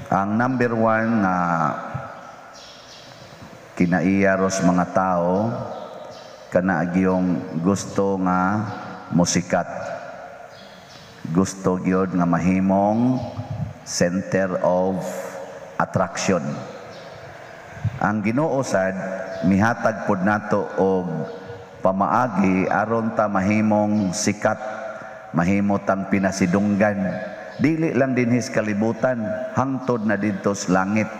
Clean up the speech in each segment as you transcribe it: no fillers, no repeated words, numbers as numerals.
Ang number one nga kinaiya ros mga tao, kana gyung gusto nga musikat. Gusto gyud nga mahimong center of attraction. Ang Ginoo sad mihatag pod nato og pamaagi aron ta mahimong sikat, mahimo tang pinasidunggan. Dili lang dinhi sa kalibutan, hangtod na didto sa langit.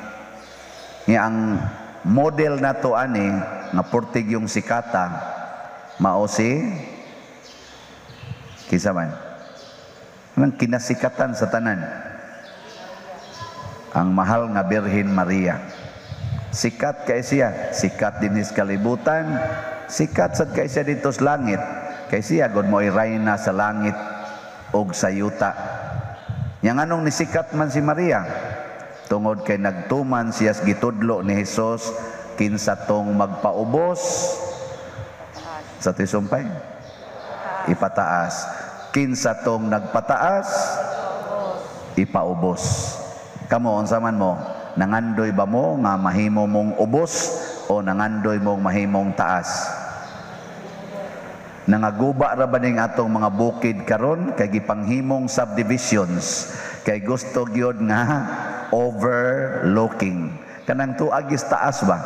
Nga ang model nato ani nga purtig yung sikata mao si kinsa man? Anong kinasikatan sa tanan? Ang mahal nga Birhen Maria. Sikat kay siya, sikat dinhi sa kalibutan, sikat sad kay siya didto sa langit. Kay siya gud mo'y rayna sa langit ug sa yuta. Nya nganong nisikat man si Maria? Tungod kay nagtuman siya sa gitudlo ni Hesus, kinsa tong magpaubos sa tisumpay, ipataas. Kinsa tong nagpataas, ipaubos. Kamo, unsa man mo? Nangandoy ba mo nga mahimo mong ubos o nangandoy mong mahimong taas? Nangaguba ra ba ning atong mga bukid karon kay gipanghimong subdivisions, kay gusto gyud nga overlooking, kanang tuag is taas ba?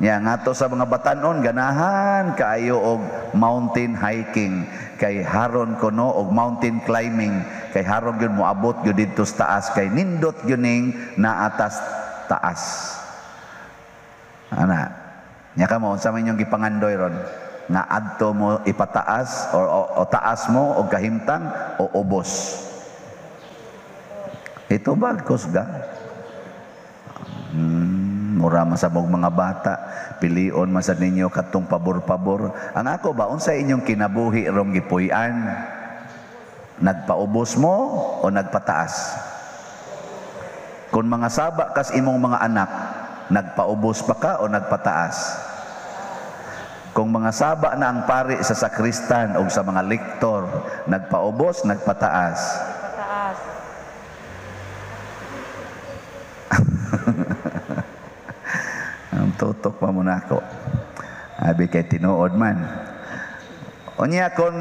Nya ngadto sa mga batanon, ganahan kaayo og mountain hiking kay haron kuno og mountain climbing kay haron gyud moabot gyud didto sa taas, kay nindot gyud ning naatas taas ana. Nya kamo, unsa man inyong gipangandoy ron? Nga adto mo ipataas o taas mo og kahimtang o ubos? Ito ba kusga? Mura man sa mog mga bata, pilion man sa ninyo katong pabor-pabor. Ang ako ba, unsa inyong kinabuhi rong gipuy-an? Nagpaubos mo o nagpataas? Kung mga saba kas imong mga anak, nagpaubos pa ka o nagpataas? Kung mga saba na ang pari sa sakristan o sa mga lektor, nagpaubos, nagpataas? Pataas. Ang tutok pa mo na ako. Abi kay tinuod man. Unya kung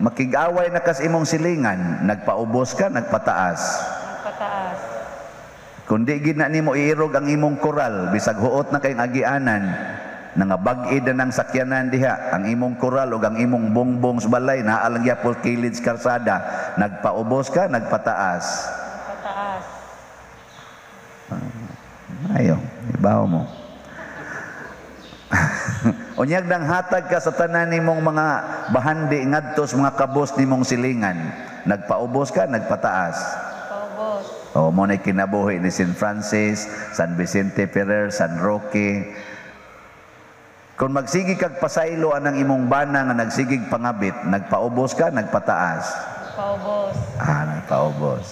makig-away na kas imong silingan, nagpaubos ka, nagpataas? Nagpataas. Kung di gid na nimo iirog ang imong koral, bisag huot na kayong agianan, nangabag-id na ng sakyanan diha, ang imong koral ug ang imong bongbong sa balay, naa lang gyapon kilid sa karsada, nagpaubos ka, nagpataas? Nagpataas. Ayo, ibaw mo. Unyag nang hatag ka sa tanan nimong mga bahandi ngadto sa mga kabos nimong silingan, nagpaubos ka, nagpataas? Nagpaubos. O mo na kinabuhi ni St. Francis, San Vicente Ferrer, San Roque. Kung magsigi kag pasaylo anang imong bana nga nagsigig pangabit, nagpaubos ka, nagpataas? Nagpaubos. Ah, nagpaubos.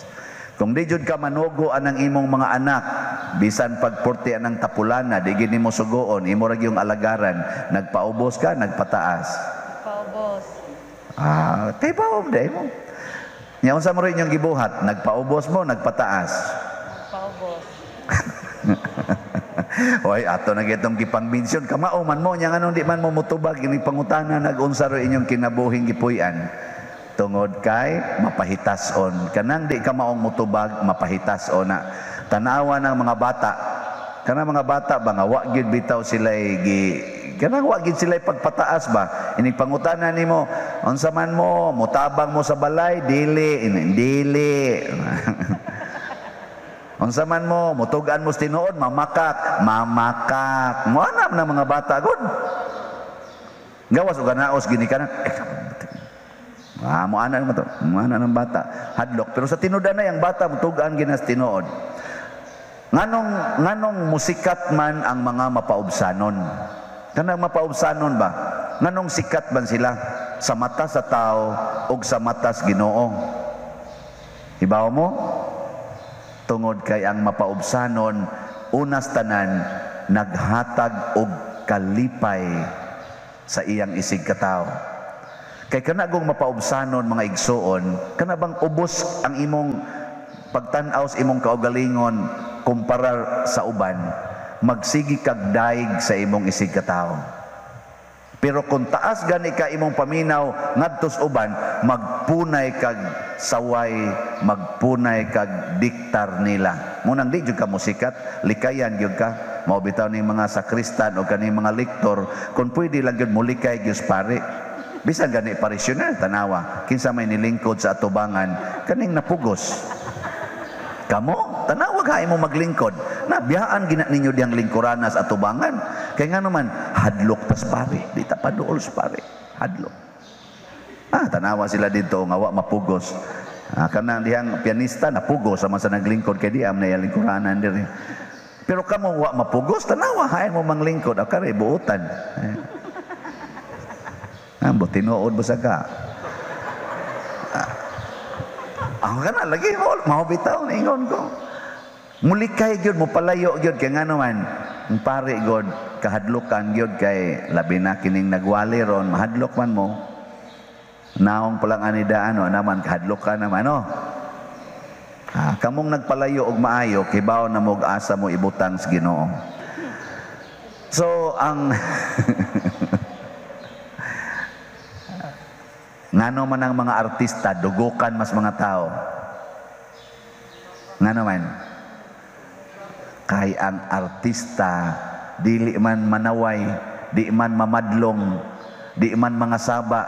Kung di jud ka manugo anang imong mga anak, bisan pagpurti anang tapulana, di gid nimo sugoon, imo ra gyung alagaran, nagpaubos ka, nagpataas? Nagpaubos. Ah, kay baom day mo. Nya unsa mo rin inyong gibuhat? Nagpaubos mo, nagpataas? Nagpaubos. Hoy, ato na gitong gipangminsyon. Kamao man mo, nya nganong di man mo mutubag ini pangutana nagunsa ro inyong kinabuhing gipuy-an? Tungod kay mapahitason. Kanang di ka maong mutubag, mapahitason na. Tanawa ng mga bata. Kanang mga bata ba nga wa gyud bitaw sila gi kanang wa gyud sila pagpataas ba? Inig pangutana nimo, unsa man mo, mutabang mo sa balay, dili, dili. Unsa man mo, mutugan mo sa tinuod, mamakak, mamakak. Moanam na mga bata gud. Gawas og naos gini ka na. Eh, ah, mo ana mo to. Mo ana ng bata. Hadlok, pero sa tinuod na yang bata mutugan ginas tinuod. Nganong musikat man ang mga mapaubsanon? Kanang mapaubsanon ba? Nganong sikat man sila sa mata sa tao ug sa mata sa Ginoo? Ibaw mo? Tungod kay ang mapaubsanon unas tanan naghatag og kalipay sa iyang isig katawo. Kay kanagong mapaubsanon mga igsuon, kana bang ubos ang imong Pagtan-aw sa imong kaugalingon kumpara sa uban, magsigi kag daig sa imong isig katawo. Pero kung taas gani ka imong paminaw ngadto sa uban, magpunay kag saway, magpunay kag diktar nila. Munang di jud ka musikat, likayan gyud ka. Mao bitaw ning mga sakristan o kaning mga lektor, kung pwede lang gyud mulikay gyud pare. Bisan gani parishioner, tanawa, kinsa may nilingkod sa atubangan, kaning napugos. Kamo, tanawa ka mo maglingkod. Nabiyaan gina ninyo diyang lingkuranas atubangan. Kaya nga naman, hadlok tas pare. Di ta paduol sa pare. Hadlok. Ah, tanawa sila dito nga wa mapugos. Ah, kanang dihang pianista napugos sama sa naglingkod kay di am na lingkuranan diri. Pero kamo wa mapugos, tanawa hain mo manglingkod. Ah, kare buotan. Eh. Ah, tinuod ba sa ka? Ako ka na, lagi mo, mao bitaw, ingon ko. Mulikay gyud, mo palayo gyud, kay nga naman, ang pare god, kahadlokan gyud kay labi na kining nagwali ron, mahadlok man mo. Naong palang anidaan, o naman, kahadlokan naman, no? Ah, kamong nagpalayo og maayo, kibaw na mo asa mo ibutang sa Ginoo. So, ang ngano man ang mga artista, dugukan mas mga tao. Ngano man? Kay ang artista, dili man manaway, di man mamadlong, di man mga saba,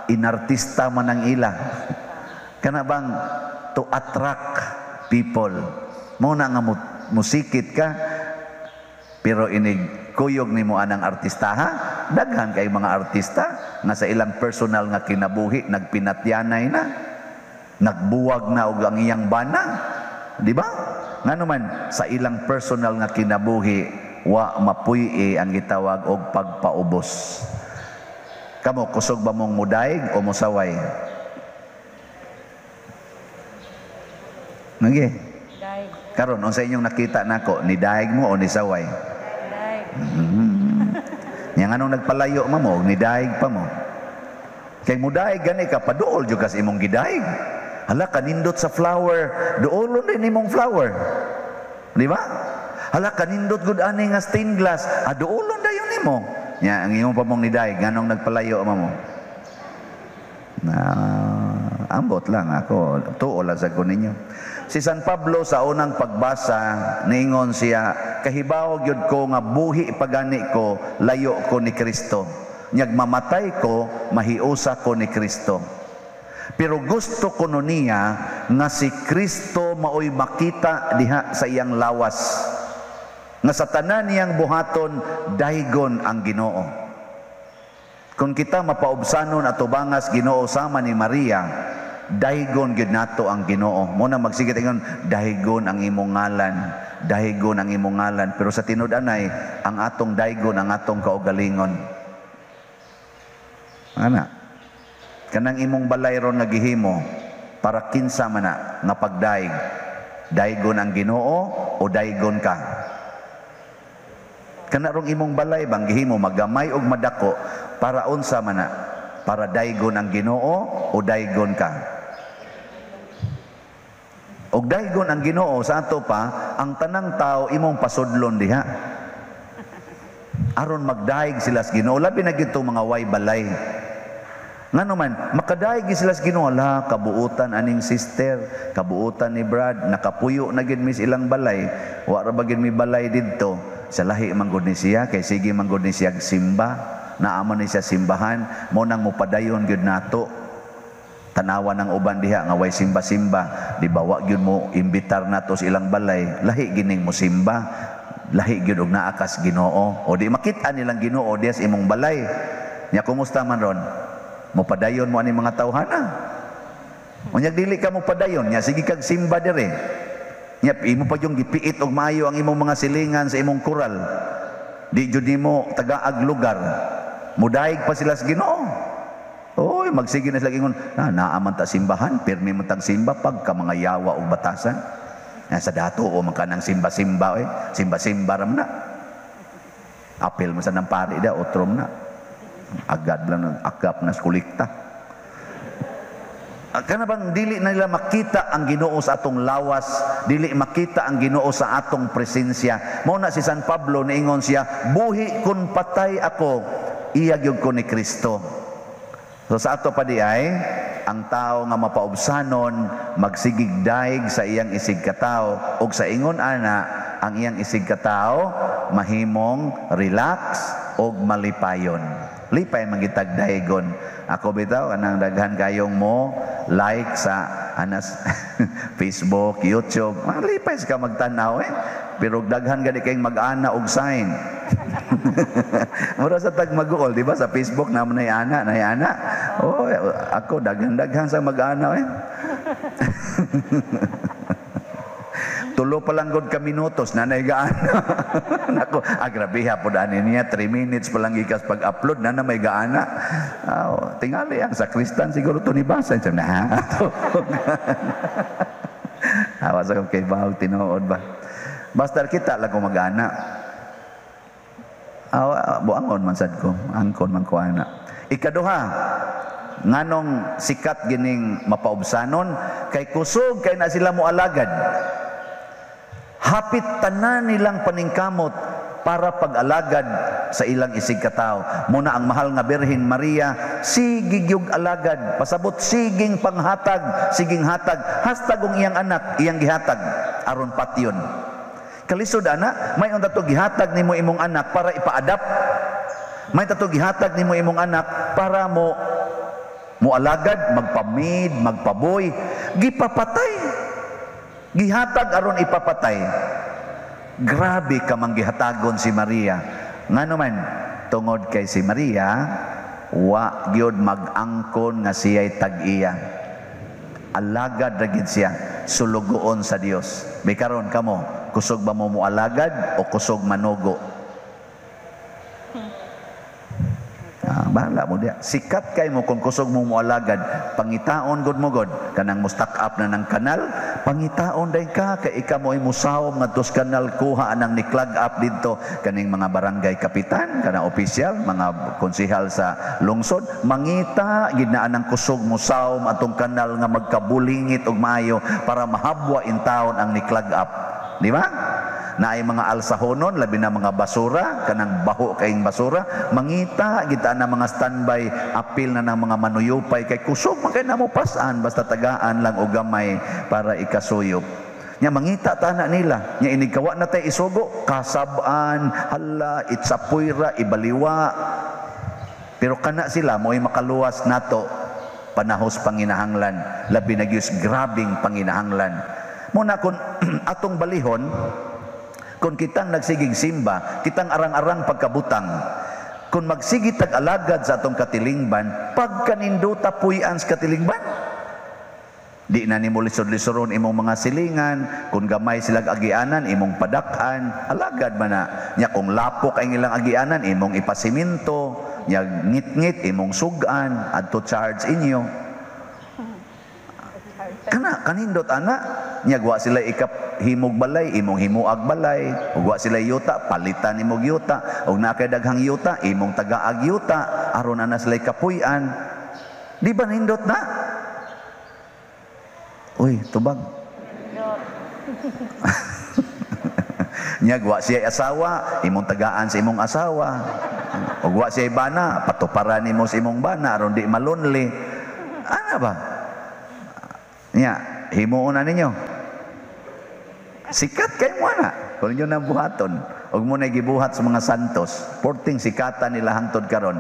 inartista man ang ila. Kana bang to attract people. Mo na nga musikit ka, pero inig kuyog nimo anang artista, ha? Daghan kay mga artista nga sa ilang personal nga kinabuhi nagpinatyanay na, nagbuwag na og ang iyang bana, di ba? Ngano man sa ilang personal nga kinabuhi wa mapuy-i ang gitawag og pagpaubos. Kamo kusog ba mong mudaig o mosaway? Nagi. Daig. Karon unsa inyong nakita nako, ni daig mo o ni saway? Daig. Nya nganong nagpalayo ma mo, ni daig pa mo. Kay mudaig gani ka paduol jud ka sa imong gidaig. Hala kanindot sa flower, duolon din imong flower. Di ba? Hala kanindot gud ani nga stained glass, aduolon dayon nimo. Nya ang imong pa mong nidaig, nganong nagpalayo ma mo? Na ambot lang ako, tuo lang sa ko ninyo. Si San Pablo sa unang pagbasa, niingon siya, kahibaw gyud ko nga buhi pagani ko, layo ko ni Kristo. Nyag mamatay ko, mahiusa ko ni Kristo. Pero gusto ko no niya nga si Kristo maoy makita diha sa iyang lawas. Nga sa tanan niyang buhaton, daygon ang Ginoo. Kung kita mapaubsanon at tubangas Ginoo sama ni Maria, daygon gyud nato ang Ginoo. Mo na magsigit ingon, daygon ang imong ngalan, daygon ang imong ngalan. Pero sa tinud-anay, ang atong daygon ang atong kaugalingon. Ana, kanang imong balay ron nga gihimo para kinsa man na nga pagdaig, daygon ang Ginoo o daygon ka? Kana rong imong balay bang gihimo magamay og madako para unsa man na? Para daygon ang Ginoo o daygon ka? Og daygon ang Ginoo sa ato pa, ang tanang tao imong pasudlon diha. Aron magdaig sila sa Ginoo, labi na gyud mga way balay. Ngano man, makadaig sila sa Ginoo, ala kabuutan aning sister, kabuutan ni Brad, nakapuyo na gyud mi sa ilang balay, wa ra ba gyud mi balay didto. Sa lahi man gud ni siya, kay sige man gud ni siya simba, naamon ni siya simbahan, mo nang mopadayon gyud nato. Tanawa ng uban diha nga way simba-simba, di ba wa gyud mo imbitar nato sa ilang balay, lahi gining mo simba, lahi gyud og naa kas Ginoo. O di makit-an nilang Ginoo diha sa imong balay. Nya kumusta man ron? Mopadayon mo ani mga tawhana. Unya dili ka mopadayon, nya sige kag simba dire. Nya imo pa yung gipiit og maayo ang imong mga silingan sa imong kural. Di jud nimo tagaag lugar. Mudaig pa sila sa Ginoo. Oy, magsige na sila ingon, na naa man ta simbahan, pirmi man tag simba pagka mga yawa og batasan. Na sa dato o man kanang simba-simba oy, simba-simba ram na. Apil man sa nang pari da otrom na. Agad lang agap na kulikta. Kana bang dili na nila makita ang Ginoo sa atong lawas, dili makita ang Ginoo sa atong presensya. Mao na si San Pablo niingon siya, buhi kun patay ako, iya gyud ko ni Kristo. So sa ato pa di ay ang tao nga mapaubsanon magsigig daig sa iyang isig katawo, ug sa ingon ana ang iyang isig katawo mahimong relax og malipayon. Lipay magitag daigon. Ako bitaw anang daghan kayong mo like sa anas Facebook, YouTube. Malipay ka magtan-aw eh. Pero daghan gani kayong mag-ana og sign. Mura sa tag mag-uol, di ba? Sa Facebook naman nay ana, nay ana. Oh, ako daghan-daghan sa mag-ana eh. Tulo pa lang gud ka minutos nanay gaana. Nako, agrabiha pud ani niya 3 minutes pa lang gikas pag-upload na na may gaana. Oh, tingali ang sakristan siguro to ni basa na. Hawa sa kay bahog tinuod ba. Basta kita lang ko mag-ana. Aw, buangon man sad ko, angkon man ko ana. Ikaduha, nganong sikat gining mapaubsanon kay kusog kay na sila moalagad. Hapit tanan nilang paningkamot para pag-alagad sa ilang isig katawo. Muna ang mahal nga Birhen Maria, sige gyud alagad, pasabot siging panghatag, siging hatag, hastag ug iyang anak, iyang gihatag aron patyon. Kalisod ana, may unta to gihatag nimo imong anak para ipa-adapt. May tato gihatag nimo imong anak para mo alagad, magpamid, magpaboy, gipapatay. Gihatag aron ipapatay. Grabe ka mang gihatagon si Maria. Ngano man, tungod kay si Maria, wa gyud mag-angkon nga siya'y tag-iya. Alagad ra gid siya, sulugoon sa Dios. Bikaron kamo, kusog ba mo moalagad o kusog manugo? Bahala mo diya. Sikat kay mo kung kusog mo moalagad, pangitaon gud mo god kanang mo stack up na ng kanal, pangitaon day ka kay ika mo ay musawom ngadto sa kanal, kuha anang ni clog up didto kaning mga barangay kapitan, kanang opisyal, mga konsehal sa lungsod, mangita gid na anang kusog musawom atong kanal nga magkabulingit og maayo para mahabwa in taon ang ni clog up. Di ba? Na ay mga alsahonon, labi na mga basura, kanang baho kayong basura, mangita kita na mga standby, apil na ng mga manuyupay, kay kusog man kay namo pasan, basta tagaan lang o gamay para ikasuyop. Nya mangita tana nila, nya inigkawa na tay isugo, kasabaan, hala, itsapuyra, ibaliwa. Pero kana sila mo'y makaluwas nato panahos panginahanglan, labi na gyud grabing panginahanglan. Muna kung atong balihon, kung kitang nagsigig simba, kitang arang-arang pagkabutang, kung magsigi tag-alagad sa atong katilingban, pagkaninduta puy-an sa katilingban, di na nimo lisod-lisoron imong mga silingan, kung gamay silag agianan, imong padak-an, alagad man na. Nya kung lapok ang ilang agianan, imong ipasiminto, nya ngit-ngit, imong sugan, adto charge inyo. Kana kanindot ana, nya wa sila ikap himog balay, imong himuag balay, ug wa sila yuta, palitan imong yuta, ug naa kay daghang yuta, imong tagaag yuta, aron ana sila kapuy-an. Di ba nindot na? Uy, tubag. Nya wa siya asawa, imong tagaan sa imong asawa. Ug wa siya bana, patuparan nimo sa imong bana aron di malonely. Ana ba? Nya, himuon na ninyo. Sikat kay mo na. Kung ninyo nang buhaton, og mo na gibuhat sa mga santos, porting sikatan nila hangtod karon.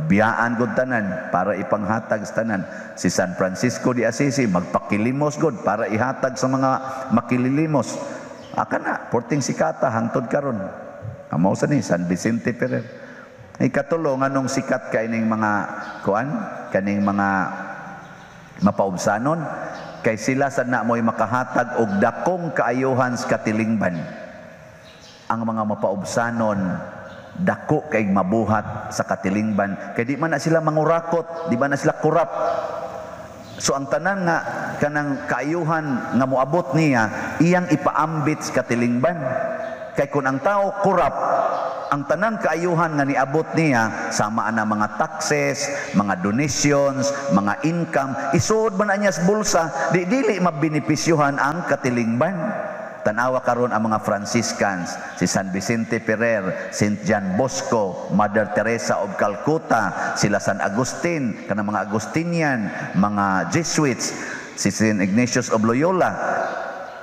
Biyaan gud tanan para ipanghatag sa tanan. Si San Francisco de Assisi magpakilimos gud para ihatag sa mga makililimos. Aka na, porting sikata hangtod karon. Amo sa ni San Vicente Ferrer. Ikatulo, nganong sikat kay ning mga kuan, kaning mga mapaubsanon, kay sila sa na mo'y makahatag og dakong kaayuhan sa katilingban. Ang mga mapaubsanon dako kay mabuhat sa katilingban, kay di man na sila mangurakot, di man na sila kurap. So ang tanan nga kanang kaayuhan nga moabot niya, iyang ipaambit sa katilingban. Kay kun ang tao kurap, Ang tanang kaayuhan nga niabot niya sama ana mga taxes, mga donations, mga income, isuod man na niya sa bulsa, di dili mabenepisyuhan ang katilingban. Tanawa karon ang mga Franciscans, si San Vicente Ferrer, Saint John Bosco, Mother Teresa of Calcutta, sila San Agustin, kanang mga Agustinian, mga Jesuits, si Saint Ignatius of Loyola.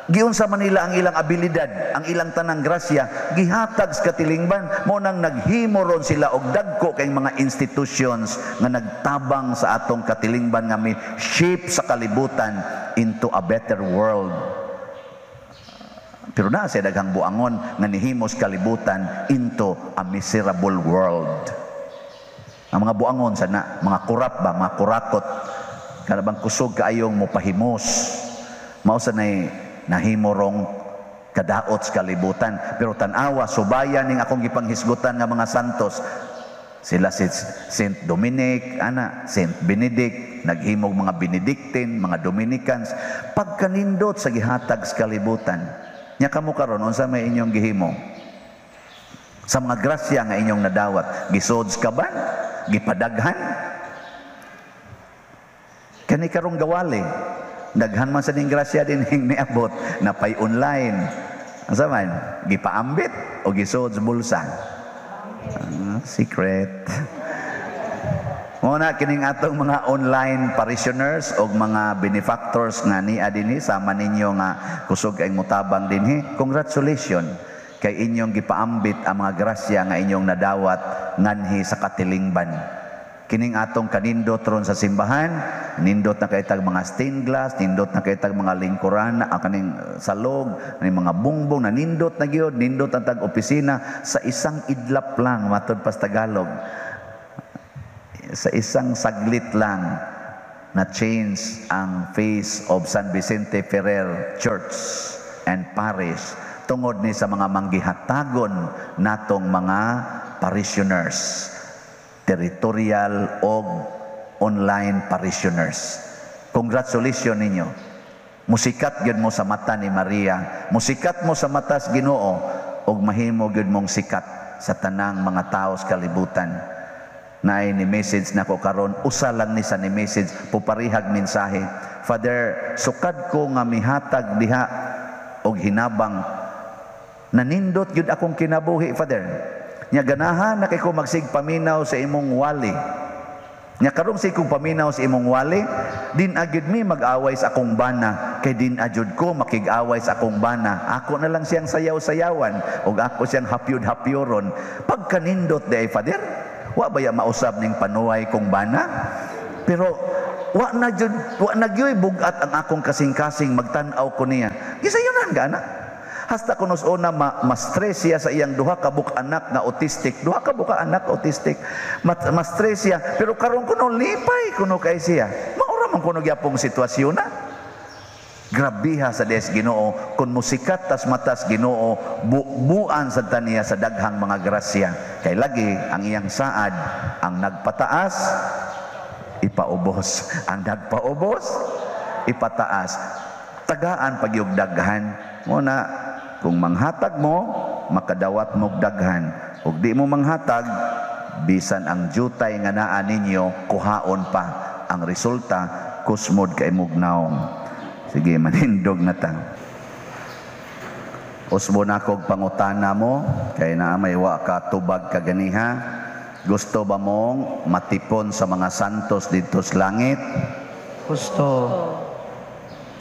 Giunsa man nila ang ilang abilidad, ang ilang tanang grasya, gihatag sa katilingban, mo nang naghimo ron sila og dagko kay mga institutions nga nagtabang sa atong katilingban nga may shape sa kalibutan into a better world. Pero naa siya daghang buangon nga nihimos kalibutan into a miserable world. Ang mga buangon sana, mga kurap ba, mga kurakot, kana bang kusog kaayong mopahimos. Mao sa nay nahimo rong kadaot sa kalibutan. Pero tan-awa, subayan ning akong gipanghisgutan nga mga santos. Sila si Saint Dominic, ana, Saint Benedict, naghimog mga Benedictine, mga Dominicans, pagkanindot sa gihatag sa kalibutan. Nya kamo karon unsa may inyong gihimo? Sa mga grasya nga inyong nadawat, gisod sa kaban, gipadaghan. Kani karong gawali, daghan man sa ning grasya din hing niabot napay online. Asa man? Gipaambit o gisod sa bulsa? Secret. Muna kining atong mga online parishioners og mga benefactors nga nia dinhi sama ninyo nga kusog ay mutabang dinhi. Congratulations kay inyong gipaambit ang mga grasya nga inyong nadawat nganhi sa katilingban. Kining atong kanindot ron sa simbahan, nindot na kay tag mga stained glass, nindot na kay tag mga lingkuran, ang kaning salog, kaning mga bungbong, na nindot na gyud, nindot ang tag opisina sa isang idlap lang, matod pa sa Tagalog. Sa isang saglit lang na change ang face of San Vicente Ferrer Church and Parish tungod ni sa mga manggihatagon natong mga parishioners, territorial og online parishioners. Congratulations ninyo. Musikat gyud mo sa mata ni Maria, musikat mo sa mata sa Ginoo og mahimo gyud mong sikat sa tanang mga tao sa kalibutan. Naay ni message nako karon, usa lang ni sa ni message, puparihag mensahe. Father, sukad ko nga mihatag diha og hinabang, nanindot gyud akong kinabuhi, Father. Nya ganahan na kay ko magsig paminaw sa imong wali. Nya karong sig kong paminaw sa imong wali, din agyud mi mag-away sa akong bana, kay din agyud ko makig-away sa akong bana. Ako na lang siyang sayaw-sayawan ug ako siyang hapyud-hapyuron. Pagkanindot di ay, Father, wa baya mausab ning panuay kong bana? Pero wa na jud, wa na gyud bugat ang akong kasing-kasing magtan-aw ko niya. Gisayunan gana. Hasta kunos una ma-stress siya sa iyang duha ka buk anak nga autistic. Duha ka buka anak autistic. Ma-stress siya, pero karon kuno lipay kuno kay siya. Maura man kuno gyapong sitwasyon na. Grabiha sa des Ginoo kun musikat tas matas Ginoo, bubuan sa taniya sa daghang mga grasya. Kay lagi ang iyang saad ang nagpataas ipaubos, ang nagpaubos ipataas. Tagaan pagyug daghan mo na. Kung manghatag mo, makadawat mo daghan. Ug di mo manghatag, bisan ang jutay nga naa ninyo, kuhaon pa. Ang resulta, kusmod kay mugnaong. Sige, manindog na ta. Usbo na kog pangutana mo, kay naa may wa ka tubag kaganiha. Gusto ba mong matipon sa mga santos didto sa langit? Gusto.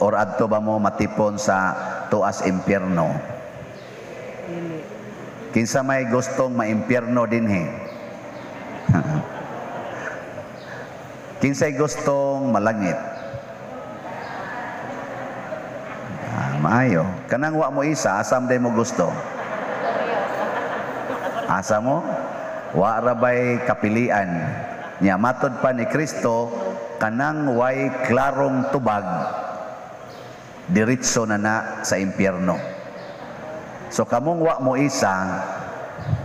Or adto ba mo matipon sa tuas impyerno? Kinsa may gustong maimpyerno dinhi? Kinsay gustong malangit? Maayo. Kanang wa mo isa, asam day mo gusto? Asa mo? Wa ra bay kapilian. Nya matod pa ni Kristo, kanang way klarong tubag, diretso na na sa impyerno. So kamong wa mo isa,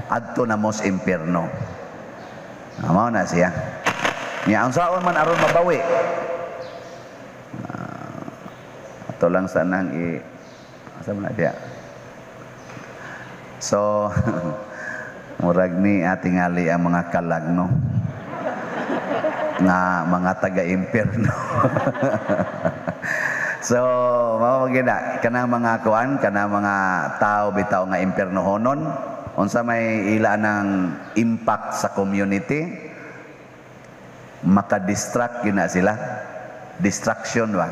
adto na mo sa impyerno. Mao na siya. Nya ang saon man aron mabawi. Ato lang sanang i asa man na siya. So Murag ni atingali ang mga kalag, no? Nga mga taga-impyerno. So, mao gyud na kanang mga kuan, kanang mga tao bitaw nga impyernohonon, unsa may ila ng impact sa community? Maka-distract gyud na sila. Distraction ba?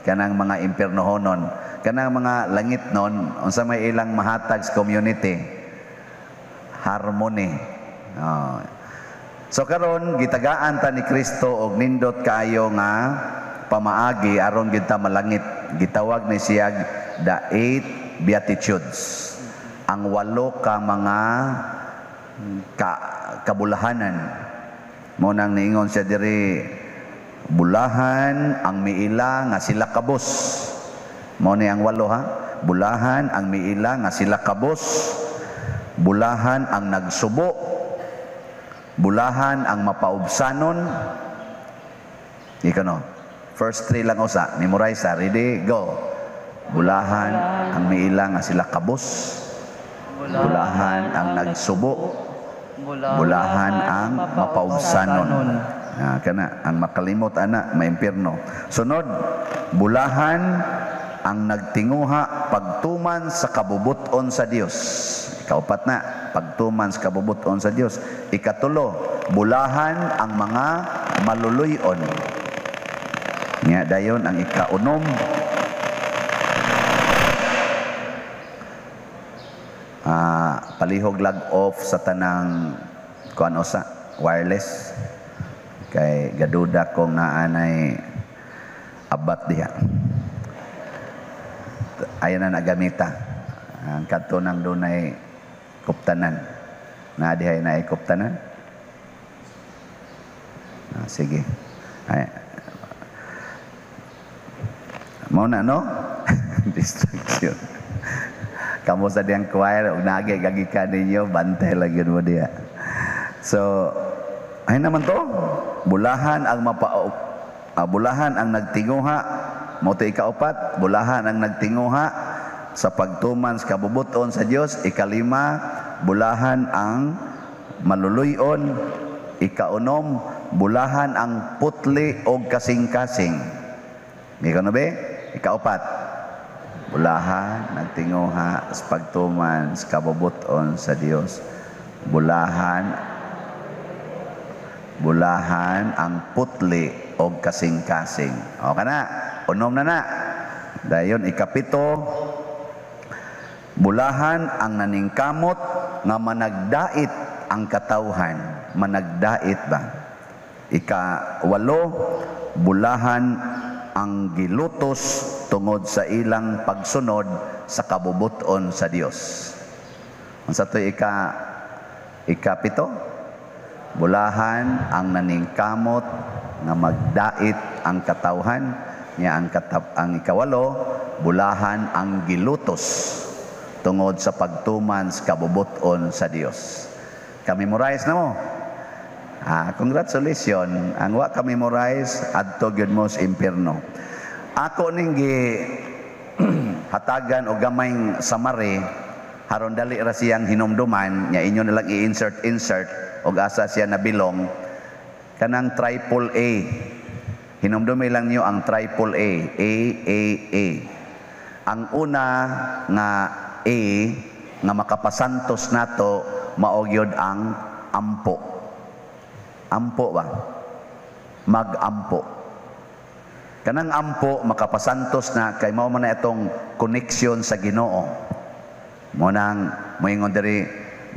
Kanang mga impyernohonon, kanang mga langit nun, unsa may ilang mahatag sa community? Harmony. Oh. So karon gitagaan ta ni Kristo og nindot kaayo nga pamaagi aron gyud ta malangit. Gitawag ni siya the eight beatitudes. Ang walo ka mga kabulahanan. Mao nang niingon siya diri, bulahan ang miila nga sila kabos. Mao ni ang walo, ha. Bulahan ang miila nga sila kabos. Bulahan ang nagsubo. Bulahan ang mapaubsanon. Ikaw, no? First three lang usa. Memorize ha. Ready? Go. Bulahan ang miila nga sila kabos. Bulahan ang nagsubo. Bulahan ang mapaubsanon. Ah, kana ang makalimot ana maimpierno. Sunod, bulahan ang nagtinguha pagtuman sa kabubuton sa Dios. Ikaupat na, pagtuman sa kabubuton sa Dios. Ikatulo, bulahan ang mga maluluyon. Nya dayon ang ikaunom, palihog lag off sa tanang kuan usa wireless kay gaduda kong naanay abat diha. Ayan na nagamita. Ang kadto nang dunay kuptanan. Na dihay na ay kuptanan. Ah, sige. Ay. Mao na, no? Distraction. Kamo sa diyang choir, ug naagi gagikan ninyo, bantay lang yun mo diya. So, ay naman to, bulahan ang nagtinguha, mao to ikaupat, bulahan ang nagtinguha sa pagtuman sa kabubuton sa Dios. Ikalima, bulahan ang maluluyon. Ikaunom, bulahan ang putli og kasing-kasing. Ikaw na be? Ikaupat, bulahan nagtinguha sa pagtuman sa kabubuton sa Dios. Bulahan ang putli og kasing-kasing. O kana, unom na na. Dayon ikapito, bulahan ang naningkamot nga managdait ang katawhan. Managdait ba? Ikawalo, bulahan ang gilutos tungod sa ilang pagsunod sa kabubuton sa Dios. Unsa to'y ikapito? Bulahan ang naningkamot nga magdait ang katawhan. Nya ang ikawalo, bulahan ang gilutos tungod sa pagtuman sa kabubuton sa Dios. Ka-memorize na mo? Ah, congratulations. Ang wa ka-memorize, adto gyud mo sa impierno. Ako ning gi hatagan og gamayng summary haron dali ra siyang hinumduman nya inyo na lang i-insert insert og asa siya nabilong kanang triple A. Hinumdumi lang niyo ang triple A, A A A. Ang una nga A nga makapasantos nato mao gyud ang ampo. Ampo ba? Mag-ampo. Kanang ampo makapasantos na kay mao man na itong connection sa Ginoo. Mo nang moingon diri,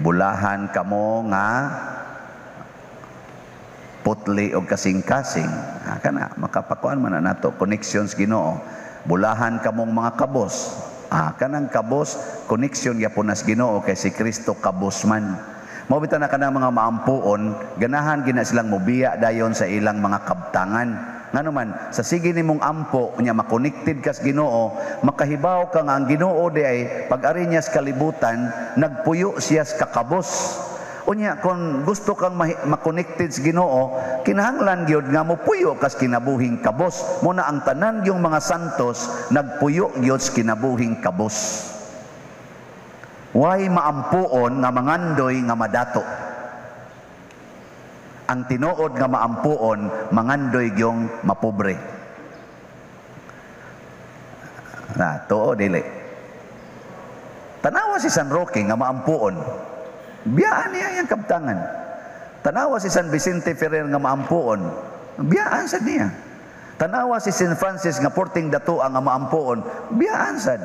bulahan kamo nga putli og kasing-kasing. Ah, kana makapakuan man na nato connection sa Ginoo. Bulahan kamong mga kabos. Ah, kanang kabos connection gyapon na sa Ginoo kay si Kristo kabos man. Mao bitaw na kanang mga maampuon, ganahan gina silang mobiya dayon sa ilang mga kabtangan. Ngano man, sa sige nimong ampo nya makonected kas Ginoo, makahibaw ka nga ang Ginoo di ay pag-ari niya sa kalibutan, nagpuyo siya sa kakabos. Unya kung gusto kang makonected sa Ginoo, kinahanglan gyud nga mopuyo kas kinabuhing kabos. Muna ang tanan yung mga santos nagpuyo gyud sa kinabuhing kabos. Way maampuon nga mangandoy nga madato. Ang tinuod nga maampuon, mangandoy gyung mapobre. Na, tuo dili. Tanawa si San Roque nga maampuon. Biyaan niya iyang kabtangan. Tanawa si San Vicente Ferrer nga maampuon. Biyaan sad niya. Tanawa si Saint Francis nga porting datoa nga maampuon. Biyaan sad.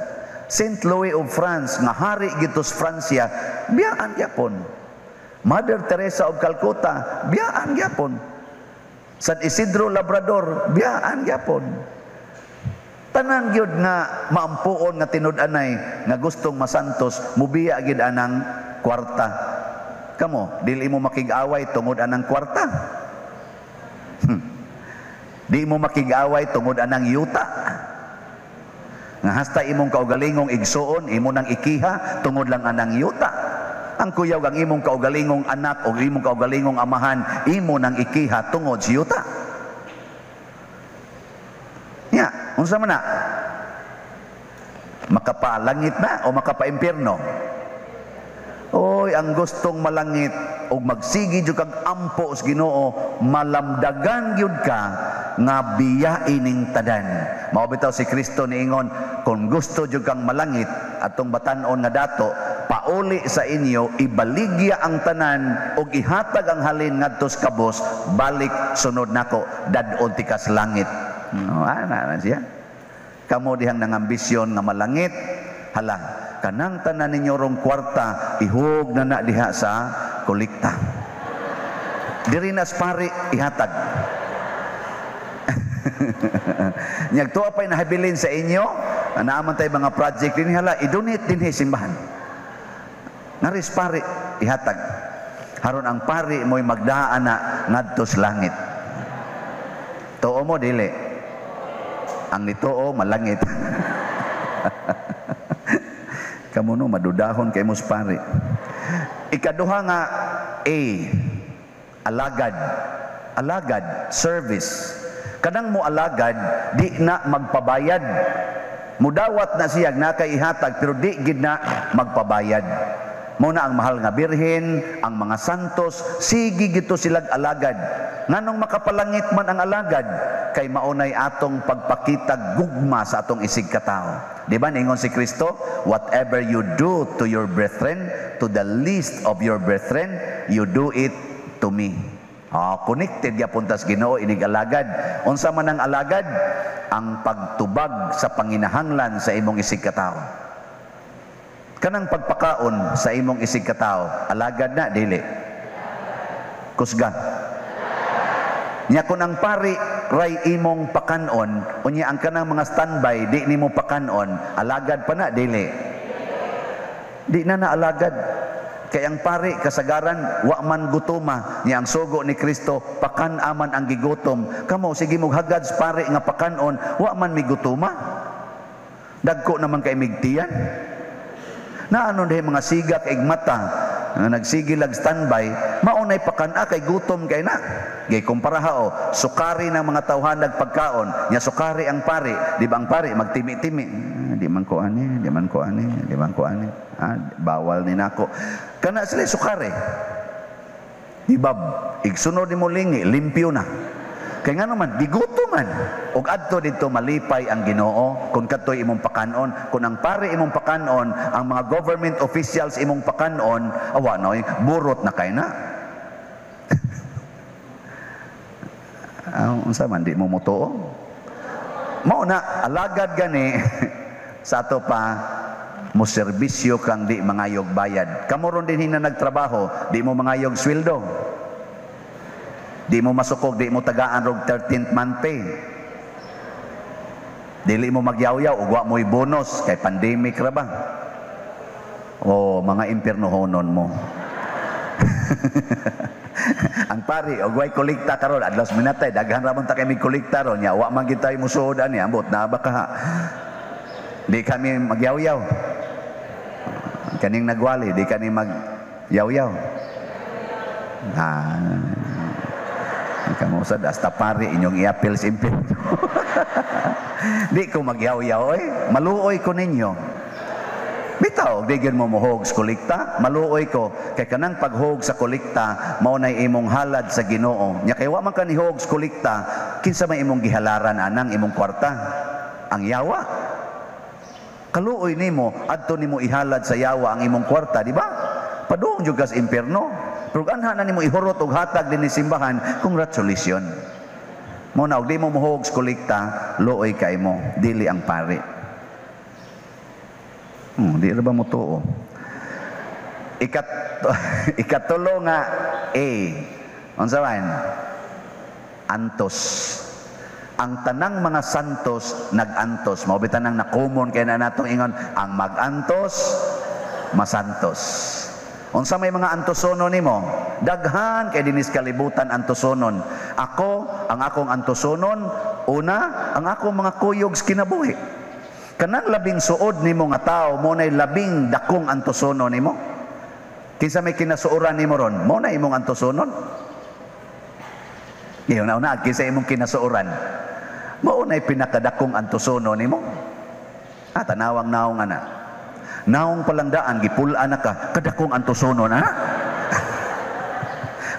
Saint Louis of France nga hari gitus Francia, biyaan gyapon. Mother Teresa of Calcutta, biyaan gyapon. San Isidro Labrador, biyaan gyapon. Tanan gyud nga maampuon nga tinud-anay nga gustong masantos, mubiya gyud anang kwarta. Kamo, dili mo makig-away tungod anang kwarta. Di mo makig-away tungod anang yuta. Nga hasta imong kaugalingong igsuon, imo nang ikiha tungod lang anang yuta. Ang kuyaw ang imong kaugalingong anak o imong kaugalingong amahan, imo nang ikiha tungod sa yuta. Nya, unsa man na? Makapalangit na o makapaimpierno? Oy, ang gustong malangit og magsigi jud kag ampo sa Ginoo, malamdagan gyud ka nga biyain ning tanan. Mao bitaw si Kristo niingon, kung gusto jud kang malangit atong batan-on nga dato, pauli sa inyo, ibaligya ang tanan og ihatag ang halin ngadto sa kabos, balik sunod nako, dad-on tikas langit. No, ana na siya. Kamo dihang nangambisyon nga malangit, hala, kanang tanan ninyo rong kwarta, ihug na na diha sa kolekta. Diri na pari ihatag. Nyag tuwa pa'y nahabilin sa inyo, naaman tayo mga project din, hala, i-donate din simbahan. Ngaris pari ihatag. Haron ang pari mo'y magdaan na ngadto sa langit. Tuo mo dili. Ang nituo malangit. Kamo no madudahon kay mos pari. Ikaduha nga A, alagad. Alagad, service. Kanang mo alagad, di na magpabayad. Mudawat na siya na kay ihatag pero di gid na magpabayad. Mo na ang mahal nga birhen, ang mga santos, sige gito silag alagad. Nganong makapalangit man ang alagad, kay maunay atong pagpakita gugma sa atong isig katao. Di ba ningon si Kristo, whatever you do to your brethren, to the least of your brethren, you do it to me. Connected gyapon tas Ginoo inig alagad. Unsa man ang alagad? Ang pagtubag sa panginahanglan sa imong isig katao. Kanang pagpakaon sa imong isig katao, alagad na dili? Kusga. Nya kun ang pari ray imong pakanon, unya ang kanang mga standby di nimo pakanon, alagad pa na dili? Di na na alagad. Kay ang pari kasagaran wa man gutoma, nya ang sugo ni Kristo pakan-aman ang gigutom. Kamo sige mog hagad sa pari nga pakanon, wa man migutoma. Dagko naman kay migtiyan. Naano dihay mga sigak ig mata nga nagsigil ag standby, maunay pakan-a kay gutom kay na. Gay kumpara ha o, sukari ng mga tawhan nagpagkaon, nya sukari ang pari, di ba ang pari magtimi-timi, di man ko ani, di man ko ani, di man ko ani. Ah, bawal ni nako. Kana sila sukari. Di ba igsunod nimo lingi, limpyo na. Kay ngano man gigutom man. Og adto didto malipay ang Ginoo kung kadtoy imong pakanon, kung ang pare imong pakanon, ang mga government officials imong pakanon, awa noy burot na kay na. Unsa man di mo motuo? Mao na alagad gani sa ato pa mo serbisyo kang di mangayog bayad. Kamo ron din hina nagtrabaho, di mo mangayog sweldo. Di mo masukog, di mo tagaan rog 13th month pay. Dili mo magyawyaw ug wa mo'y bonus kay pandemic ra ba? O mga impiernohonon mo. Ang pari og way kolekta karon adlaw sa minatay daghan ra man ta kay mig kolekta ron nya wa man gid tay musuod ani ambot na ba ka. Di kami magyawyaw. Kaning nagwali di kami magyawyaw. Ah. Kamo sad hasta pari inyong iapil sa impierno. Di ko magyawyaw oy, maluoy ko ninyo. Bitaw, di gyud mo mohog sa kolekta, maluoy ko kay kanang paghog sa kolekta mao nay imong halad sa Ginoo. Nya kay wa man ka nihog sa kolekta, kinsa may imong gihalaran anang imong kwarta? Ang yawa. Kaluoy nimo adto nimo ihalad sa yawa ang imong kwarta, di ba? Padung jud ka sa impierno. Pero anha na nimo ihurot og hatag dinhi simbahan, congratulations. Mo na og di mo mohog sa kolekta, luoy kay mo, dili ang pari. Di ra ba mo tuo? Ikatulo nga A. Unsa man? Antos. Ang tanang mga santos nag-antos. Mao bitan nang na-common kay na natong ingon, ang mag-antos masantos. Unsa may mga antosonon nimo? Daghan kay dinis kalibutan antosonon. Ako, ang akong antosonon, una, ang akong mga kuyog sa kinabuhi. Kanang labing suod nimo nga tao, mo nay labing dakong antosonon nimo. Kinsa may kinasuoran nimo ron, mo na imong antosonon. Iyon na una, kinsa imong kinasuoran, mao nay pinakadakong antosonon nimo. Ah, tanawang naong ana. Naong palangdaan, gipul-an na ka, kadakong antosonon ana.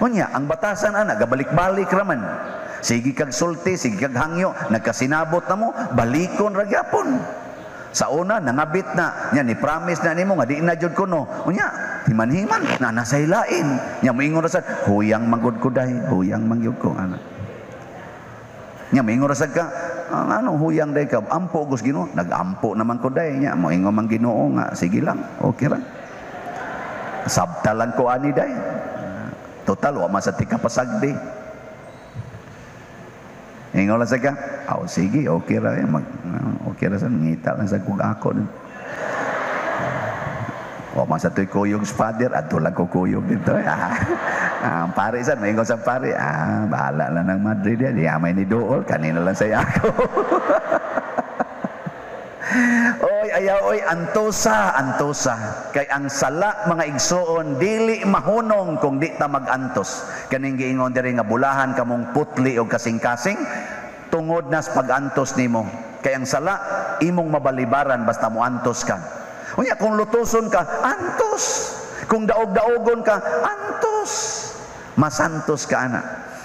Unya, ang batasan ana, gabalik-balik raman. Sige kag sulti, sige kag hangyo, nagkasinabot na mo, balikon ra gyapon. Sa una, nangabit na, nya ni promise na nimo nga di na jud kuno. Unya, himan-himan, na nasa hilain. Nya moingon ra sad, huyang manggod ko day, huyang mangyud ko ana. Nya moingon ra sad ka, ang ano huyang day ka, ampo gus Ginoo, nagampo naman ko day. Nya moingon man Ginoo nga sige lang, okay ra. Sabta lang ko ani day. Total wa man sa tika pasagdi. Ingon lang sa ka, aw sige, okay ra mag, okay ra sa ngita lang sa kug ako. Wa man sa tuy kuyog sa father, adto lang ko kuyog dito. Ah, pare sad, maingon sa pare, bahala lang ng Madrid yan, di amay ni Dool, kanina lang sa ako. Oy, ayaw, oy, antosa, antosa. Kay ang sala, mga igsoon, dili mahunong kung di ta magantos. Kaning giingon diri nga bulahan kamong putli og kasing-kasing, tungod nas pag-antos nimo. Kay ang sala, imong mabalibaran basta moantos ka. Unya, kung lutuson ka, antos. Kung daog-daogon ka, antos. Masantos ka, ana.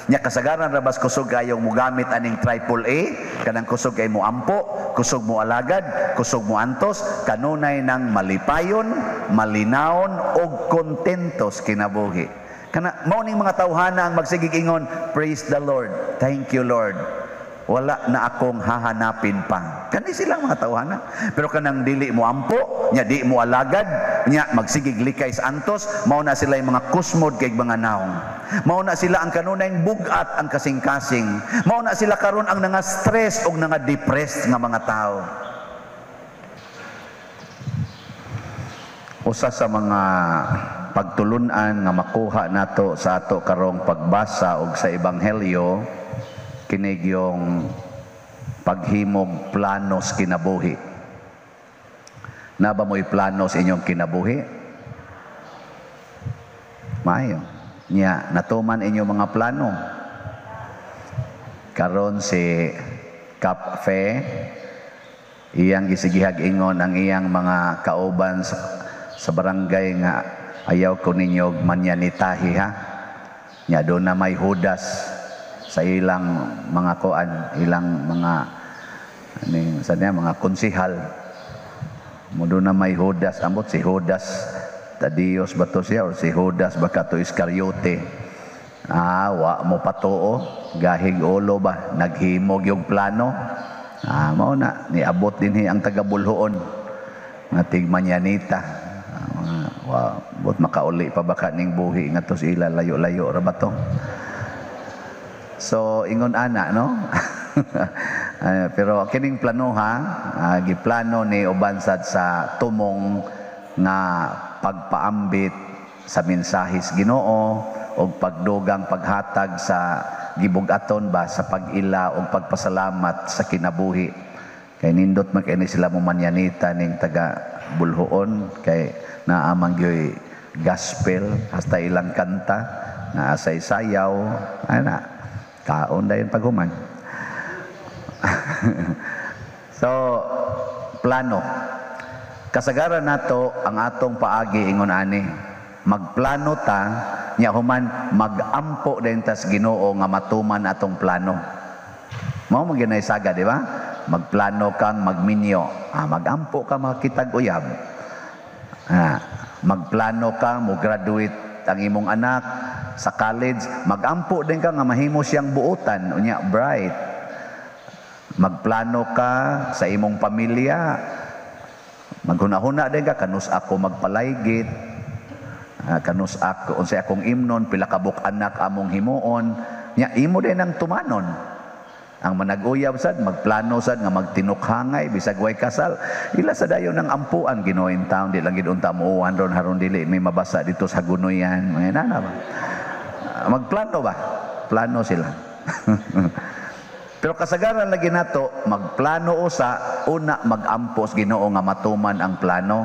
Nya kasagaran rabas kusog kayong mugamit aning triple A, kanang kusog kay mo ampo, kusog mo alagad, kusog mo antos, kanunay nang malipayon, malinawon og kontentos kinabuhi. Kana mao ning mga tawhana ang magsigig ingon, praise the Lord, thank you Lord. Wala na akong hahanapin pa. Kani silang mga tawhana. Pero kanang dili mo ampo, nya di mo alagad, nya magsigig likay sa antos, mao na sila yung mga kusmod kay mga naong. Mao na sila ang kanunay bugat ang kasing-kasing. Mao na sila karon ang nga stress og nga depressed nga mga tao. Usa sa mga pagtulunan nga makuha nato sa ato karong pagbasa og sa ebanghelyo, kinig yung paghimog planos kinabuhi. Naba mo'y plano sa inyong kinabuhi? Maayo. Nya, natuman inyong mga plano. Karon si Cap Fe, iyang gisigihag ingon ang iyang mga kauban sa barangay nga ayaw ko ninyo manyanitahi ha. Nya doon na may hudas sa ilang mga kuan, ilang mga ano sa niya, mga konsihal. Mo doon na may Judas, ambot si Judas Tadios ba to siya or si Judas baka to Iscariote. Ah, wa mo patuo, gahig ulo ba, naghimog yung plano. Ah, mao na niabot dinhi ang taga Bulhoon nga tigmanyanita. Wa bot makauli pa baka ning buhi nga to sila layo-layo ra ba to. So ingon ana no. Pero kining plano ha, giplano ni uban sad sa tumong nga pagpaambit sa mensahis Ginoo og pagdugang paghatag sa gibug-aton ba sa pag-ila og pagpasalamat sa kinabuhi. Kay nindot man kay ni sila mo manyanita ning taga Bulhoon kay naamang gyoy gospel hasta ilang kanta naa say sayaw ana kaon dayon paghuman. So plano. Kasagaran nato ang atong paagi ingon ani. Magplano ta nya human magampo din tas Ginoo nga matuman atong plano. Mao man gyud saga, di ba? Magplano kang magminyo, magampo ka makitag uyab. Magplano ka mo graduate ang imong anak sa college, magampo din ka nga mahimo siyang buotan, unya bright. Magplano ka sa imong pamilya, maghuna-huna din ka kanus ako magpalaygit, kanus ako unsay akong imnon, pila ka buok anak among himuon, nya imo din ang tumanon. Ang manag-uyab sad, magplano sad nga magtinukhangay bisag way kasal. Ila sa dayon ng ampuan Ginoo in town, di lang gid unta muuan ron haron dili may mabasa dito sa Gunoyan, mga nana ba. Magplano ba? Plano sila. Pero kasagaran lagi nato magplano usa, una magampos Ginoo nga matuman ang plano.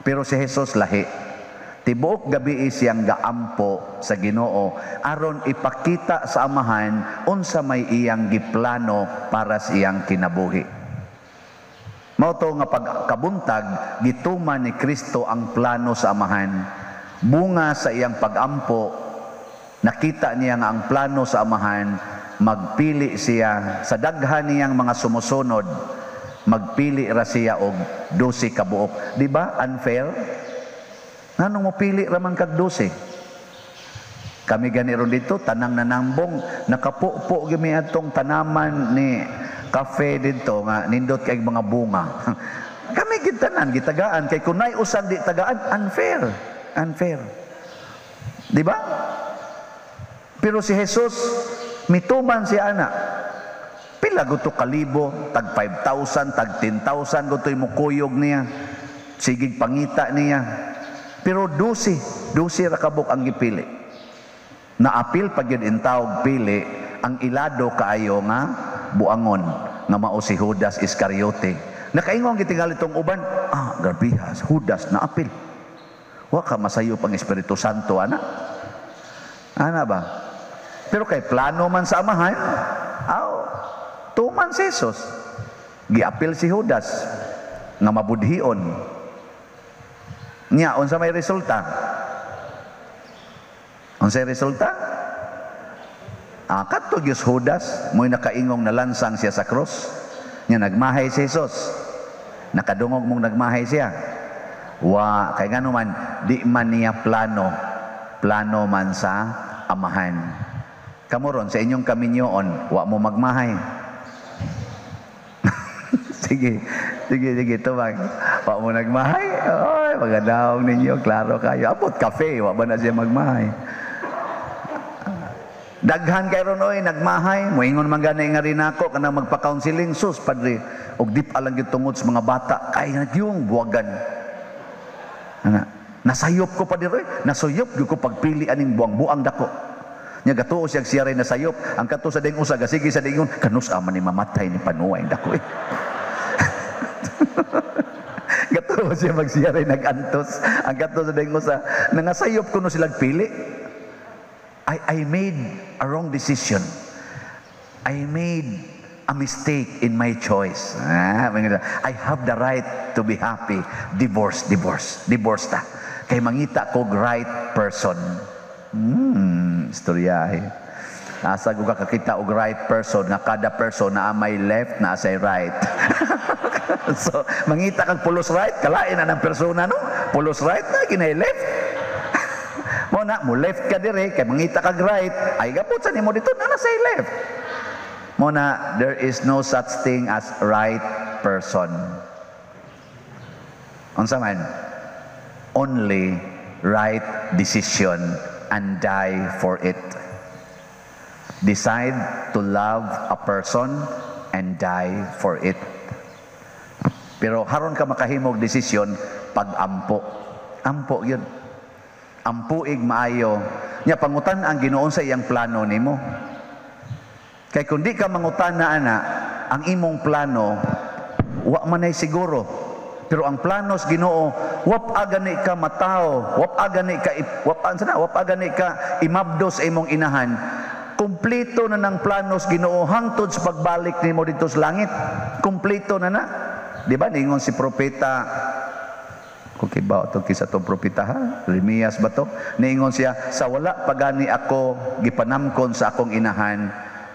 Pero si Jesus lahi. Tibuok gabi siyang gaampo sa Ginoo aron ipakita sa Amahan unsa may iyang giplano para sa iyang kinabuhi. Mao to nga pagkabuntag gituman ni Kristo ang plano sa Amahan. Bunga sa iyang pagampo, nakita niya nga ang plano sa Amahan, magpili siya sa daghan niyang mga sumusunod, magpili ra siya og 12 ka buok. Di ba unfair? Nganong mopili ra man kag 12? Kami gani ron dito, tanang nanambong, nakapupo gyud atong tanaman ni kafe dito nga nindot kay mga bunga. Kami gid tanan gitagaan kay kun nay usang di tagaan, unfair. Unfair. Di ba? Pero si Jesus mituman siya ana. Pila guto kalibo, tag 5,000, tag 10,000 guto'y mukuyog niya. Sigig pangita niya. Pero 12, 12 ra kabuk ang gipili. Naapil pag yun intawag pili, ang ilado kaayo nga buangon nga mao si Judas Iscariote. Nakaingon gitingali tong uban, grabihas, Judas naapil. Wa ka masayop ang Espiritu Santo ana. Ana ba? Pero kay plano man sa Amahan, aw, tuman si Jesus. Giapil si Judas nga mabudhion. Nya, unsa may resulta? Unsa resulta? Kadto gyud Judas, mo'y nakaingong nalansang siya sa krus. Nya nagmahay si Jesus. Nakadungog mong nagmahay siya. Wa, kay ngano man, di man niya plano. Plano man sa Amahan. Kamo ron, sa inyong kaminyoon, wa mo magmahay. Sige, sige, sige, tubag. Wa mo nagmahay. Oy, magandahong ninyo, klaro kayo. Abot kafe, wa ba na siya magmahay? Daghan kay ron oy nagmahay, moingon man gani nga rin ako kanang magpa-counseling, sus padre, og dip alang gyud tungod sa mga bata kay yung buwagan. Ana, nasayop ko padre oy, nasuyop gyud ko pagpili aning buang-buang dako. Nya gatuo siya siya rin nasayop, ang kato sa ding usa gasige sa dingon, kanus man ni mamatay ni panuay dako eh. Gatuo siya magsiya rin nag-antos, ang kato sa ding usa nangasayop kuno silang pili. I made a wrong decision. I made a mistake in my choice. I have the right to be happy. Divorce, divorce, divorce ta. Kay mangita kog right person. Istorya eh. Asa ko kakakita og right person nga kada person na may left na say right. So, mangita kag pulos right, kalain na ng persona no? Pulos right na kinay left. Mo na, mo left ka dire, kay mangita kag right, ay gapot sa nimo dito na say left. Mo na, there is no such thing as right person. Unsa man? Only right decision and die for it. Decide to love a person and die for it. Pero haron ka makahimog desisyon pag-ampo. Ampo yun. Ampuig maayo. Nya pangutan ang Ginoo sa iyang plano nimo. Kay kung di ka mangutan na ana, ang imong plano wa man ay siguro. Pero ang plano sa Ginoo, wap agani ka matao, wap agani ka wap ansa na, wap agani ka imabdo sa imong inahan. Kumpleto na ng plano sa Ginoo hangtod sa pagbalik nimo didto sa langit. Kumpleto na na. Di ba ningon si propeta, kung kibaw to kisa tong propeta ha, Jeremias ba to? Niingon siya, sa wala pagani ako gipanamkon sa akong inahan,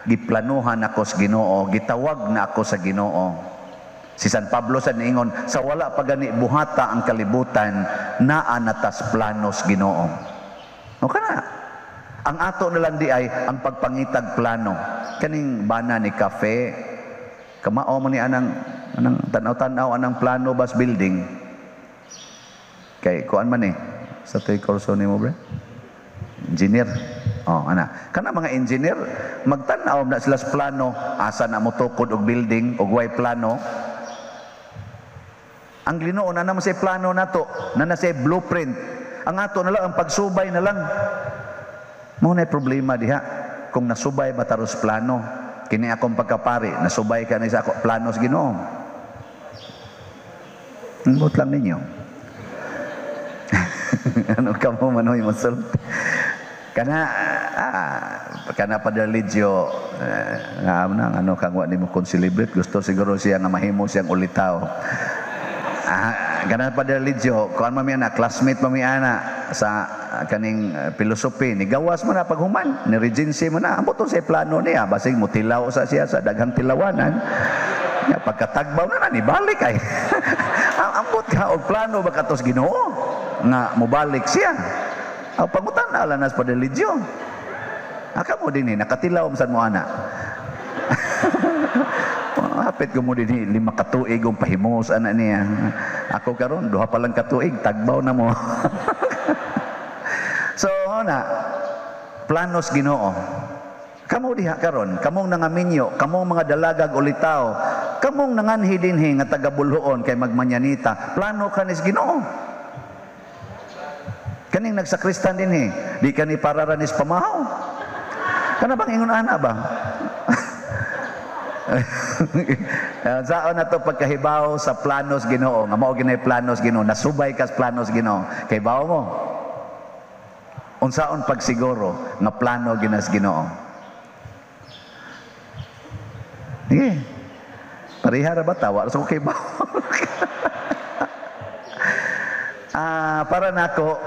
giplanuhan ako sa Ginoo, gitawag na ako sa Ginoo. Si San Pablo sa niingon, sa wala pagani buhata ang kalibutan, naa natas planos Ginoo. O kana. Ang ato na lang di ay ang pagpangitag plano. Kaning bana ni cafe, kamao mo ni anang anang tanaw-tanaw anang plano bas building. Kay kuan man eh sa toy kurso nimo bre? Engineer. Oh, ana. Kana mga engineer magtan-aw na sila sa plano asa na mo tukod og building og way plano. Ang Ginoo na naman sa plano nato, na na sa blueprint. Ang ato na lang ang pagsubay na lang. Mao na problema diha kung nasubay ba taros plano. Kini akong pagkapari, nasubay ka na sa ako plano sa Ginoo. Ambot lang ninyo. Ano ka mo manoy mosulti? Kana kana Padre Ligio, nga na ano kang wa nimo kon-celebrate, gusto siguro siya nga mahimo siyang ulitaw. Kana Padre Ligio, kuan man mi ana, classmate man mi ana sa kaning philosophy, ni gawas man na paghuman, ni regency man na, ambot sa plano niya, basig motilaw sa siya sa daghang tilawanan. Ya, pagkatagbaw na na, nibalik ay. Ambot ka og plano ba katos Ginoo nga mobalik siya. Ang pangutan na ala nas Padre Ligio. Aka mo din eh, nakatilaw man mo ana. Hapit ko mo din eh, 5 ka tuig ang pahimos ana niya. Ako karon 2 pa lang ka tuig, tagbaw na mo. So na planos Ginoo. Kamo diha karon, kamong nangaminyo, kamong mga dalagag ulitaw, kamong nanganhi dinhi nga taga Boljoon kay magmanyanita, plano kanis Ginoo. Kaning nagsakristan dinhi, di kani pararanis pamahaw. Kana bang ingon ana ba? Saan na to pagkahibaw sa planos Ginoo, nga mao ginay planos Ginoo, nasubay kas planos Ginoo. Kay bawo mo. Unsaon pagsiguro nga plano ginas Ginoo? Sige. Pareha ra ba tawa sa kay bawo? Para nako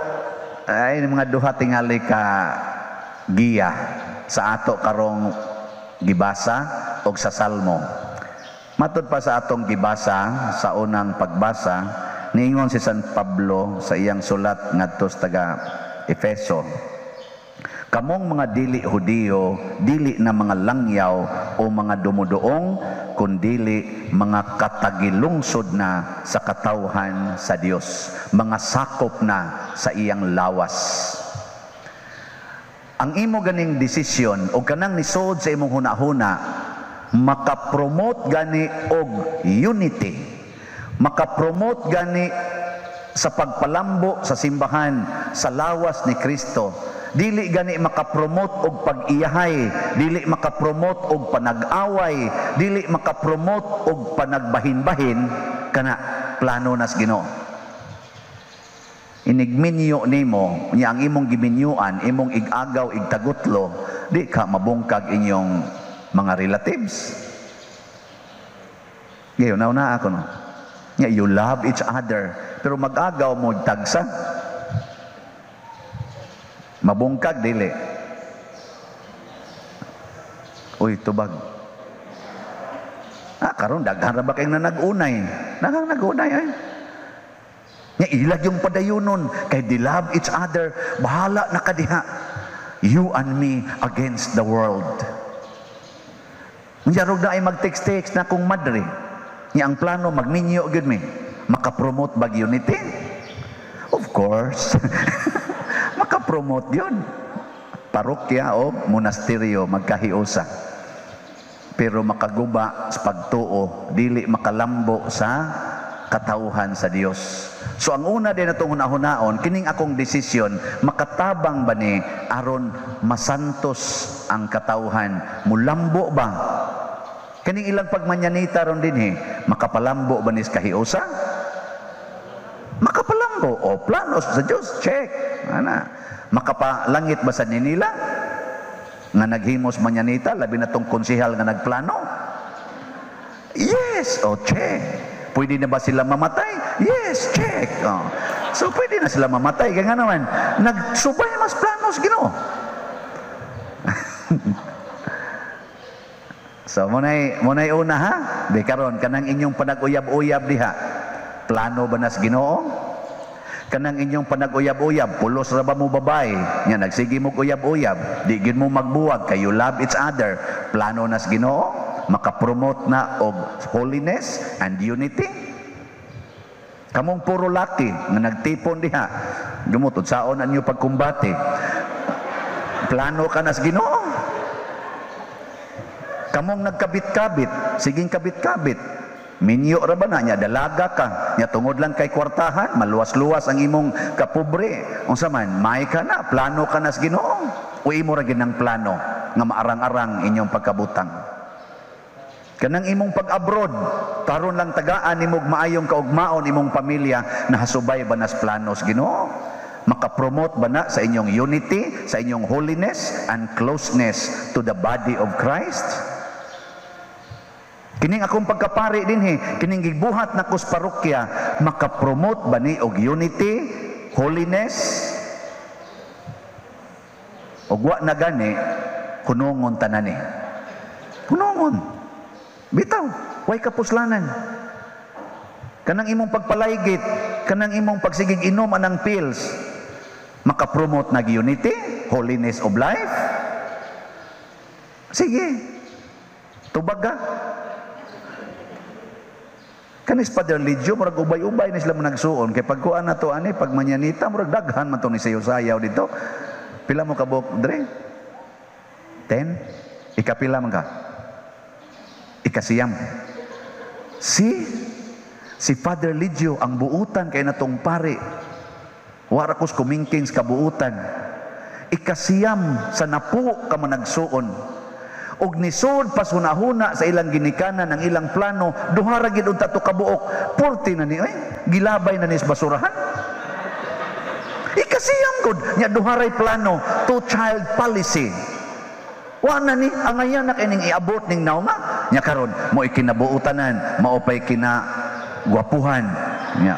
ay mga duha tingali ka giya sa ato karong gibasa og sa Salmo. Matud pa sa atong gibasa sa unang pagbasa, niingon si San Pablo sa iyang sulat ngadto sa taga Efeso. Kamong mga dili Hudiyo, dili na mga langyaw o mga dumuduong, kundili mga katagilungsod na sa katawhan sa Dios, mga sakop na sa iyang lawas. Ang imo ganing desisyon o kanang nisod sa imong hunahuna, makapromote gani og unity, makapromote gani sa pagpalambo sa simbahan sa lawas ni Kristo. Dili gani makapromote og pag-iyahay, dili makapromote og panag-away, dili makapromote og panagbahin-bahin, kana plano nas Ginoo. Inigminyo nimo, nya ang imong giminyuan, imong igagaw, igtagutlo, di ka mabungkag inyong mga relatives. Ngayon, nauna ako no. Nya you love each other, pero mag-agaw mo tagsa. Mabungkag dili. Uy, tubag. Karon daghan ra ba kayong nanagunay? Daghang nagunay ay. Nya ilag yung padayunon kay they love each other. Bahala na kadiha. You and me against the world. Unya rog na ay mag-text-text na kung madre. Nya ang plano magminyo gyud mi. Makapromote bag unity? Of course. Makapromote yun. Parokya o monasteryo magkahiusa. Pero makaguba sa pagtuo, dili makalambo sa katawhan sa Dios. So ang una din natong hunahunaon, kining akong desisyon, makatabang ba ni aron masantos ang katawhan? Mulambo ba? Kining ilang pagmanyanita ron dinhi, makapalambo ba ni sa kahiusa? Makapalambo o planos sa Dios, check. Ana, makapalangit ba sa ninila nga naghimos manyanita, labi na tong konsehal nga nagplano? Yes, o check. Pwede na ba sila mamatay? Yes, check. Oh. So pwede na sila mamatay. Kaya nga naman, nagsubay mas planos Ginoo. So munay una ha. Di karon kanang inyong panag-uyab-uyab diha. Plano ba nas Ginoo? Kanang inyong panag-uyab-uyab, pulos ra ba mo babay? Nya nagsige mo uyab-uyab, di gid mo magbuwag kay you love each other. Plano nas Ginoo? Makapromote na og holiness and unity? Kamong puro laki nga nagtipon diha, gumutod saon ang inyo pagkumbate. Plano ka nas Ginoo? Kamong nagkabit-kabit, siging kabit-kabit. Minyo ra ba na nya dalaga ka, nya tungod lang kay kwartahan, maluwas-luwas ang imong kapobre. Unsa man, may ka na, plano ka nas Ginoo. O imo ra gid ng plano nga maarang-arang inyong pagkabutang. Kanang imong pag-abroad, karon lang tagaan nimog maayong kaugmaon imong pamilya, nahasubay ba nas planos Ginoo? Makapromote ba na sa inyong unity, sa inyong holiness and closeness to the body of Christ? Kining akong pagkapari dinhi, kining gibuhat nako sa parokya, makapromote ba ni og unity, holiness? Og wa na gani, hunongon tanan ni. Hunongon. Bitaw, way kapuslanan. Kanang imong pagpalaygit, kanang imong pagsigig inom anang pills, makapromote nag unity, holiness of life? Sige, tubag ka. Kanis Father Lidio, murag ubay-ubay na sila managsuon. Kay pagkuan na to, ani, pag manyanita, murag daghan man to ni sayo-sayaw dito. Pila mo kabuk, Dre? 10? Ikapila man ka? Ikasiyam. Si Father Lidio, ang buutan kay natong pare. Wara kos kumingking sa kabuutan. Ikasiyam sa napuo ka managsuon. Og nisod pa sunahuna sa ilang ginikanan ang ilang plano, duha ra gid unta to kabuok. Purti na ni oy, gilabay na ni sa basurahan. Ikasiyam gud nya duha ray plano, two child policy. Wa na ni angayan na kining i-abort ning nauma. Nya karon mo ikinabuotanan, mao pay kinagwapuhan. Nya.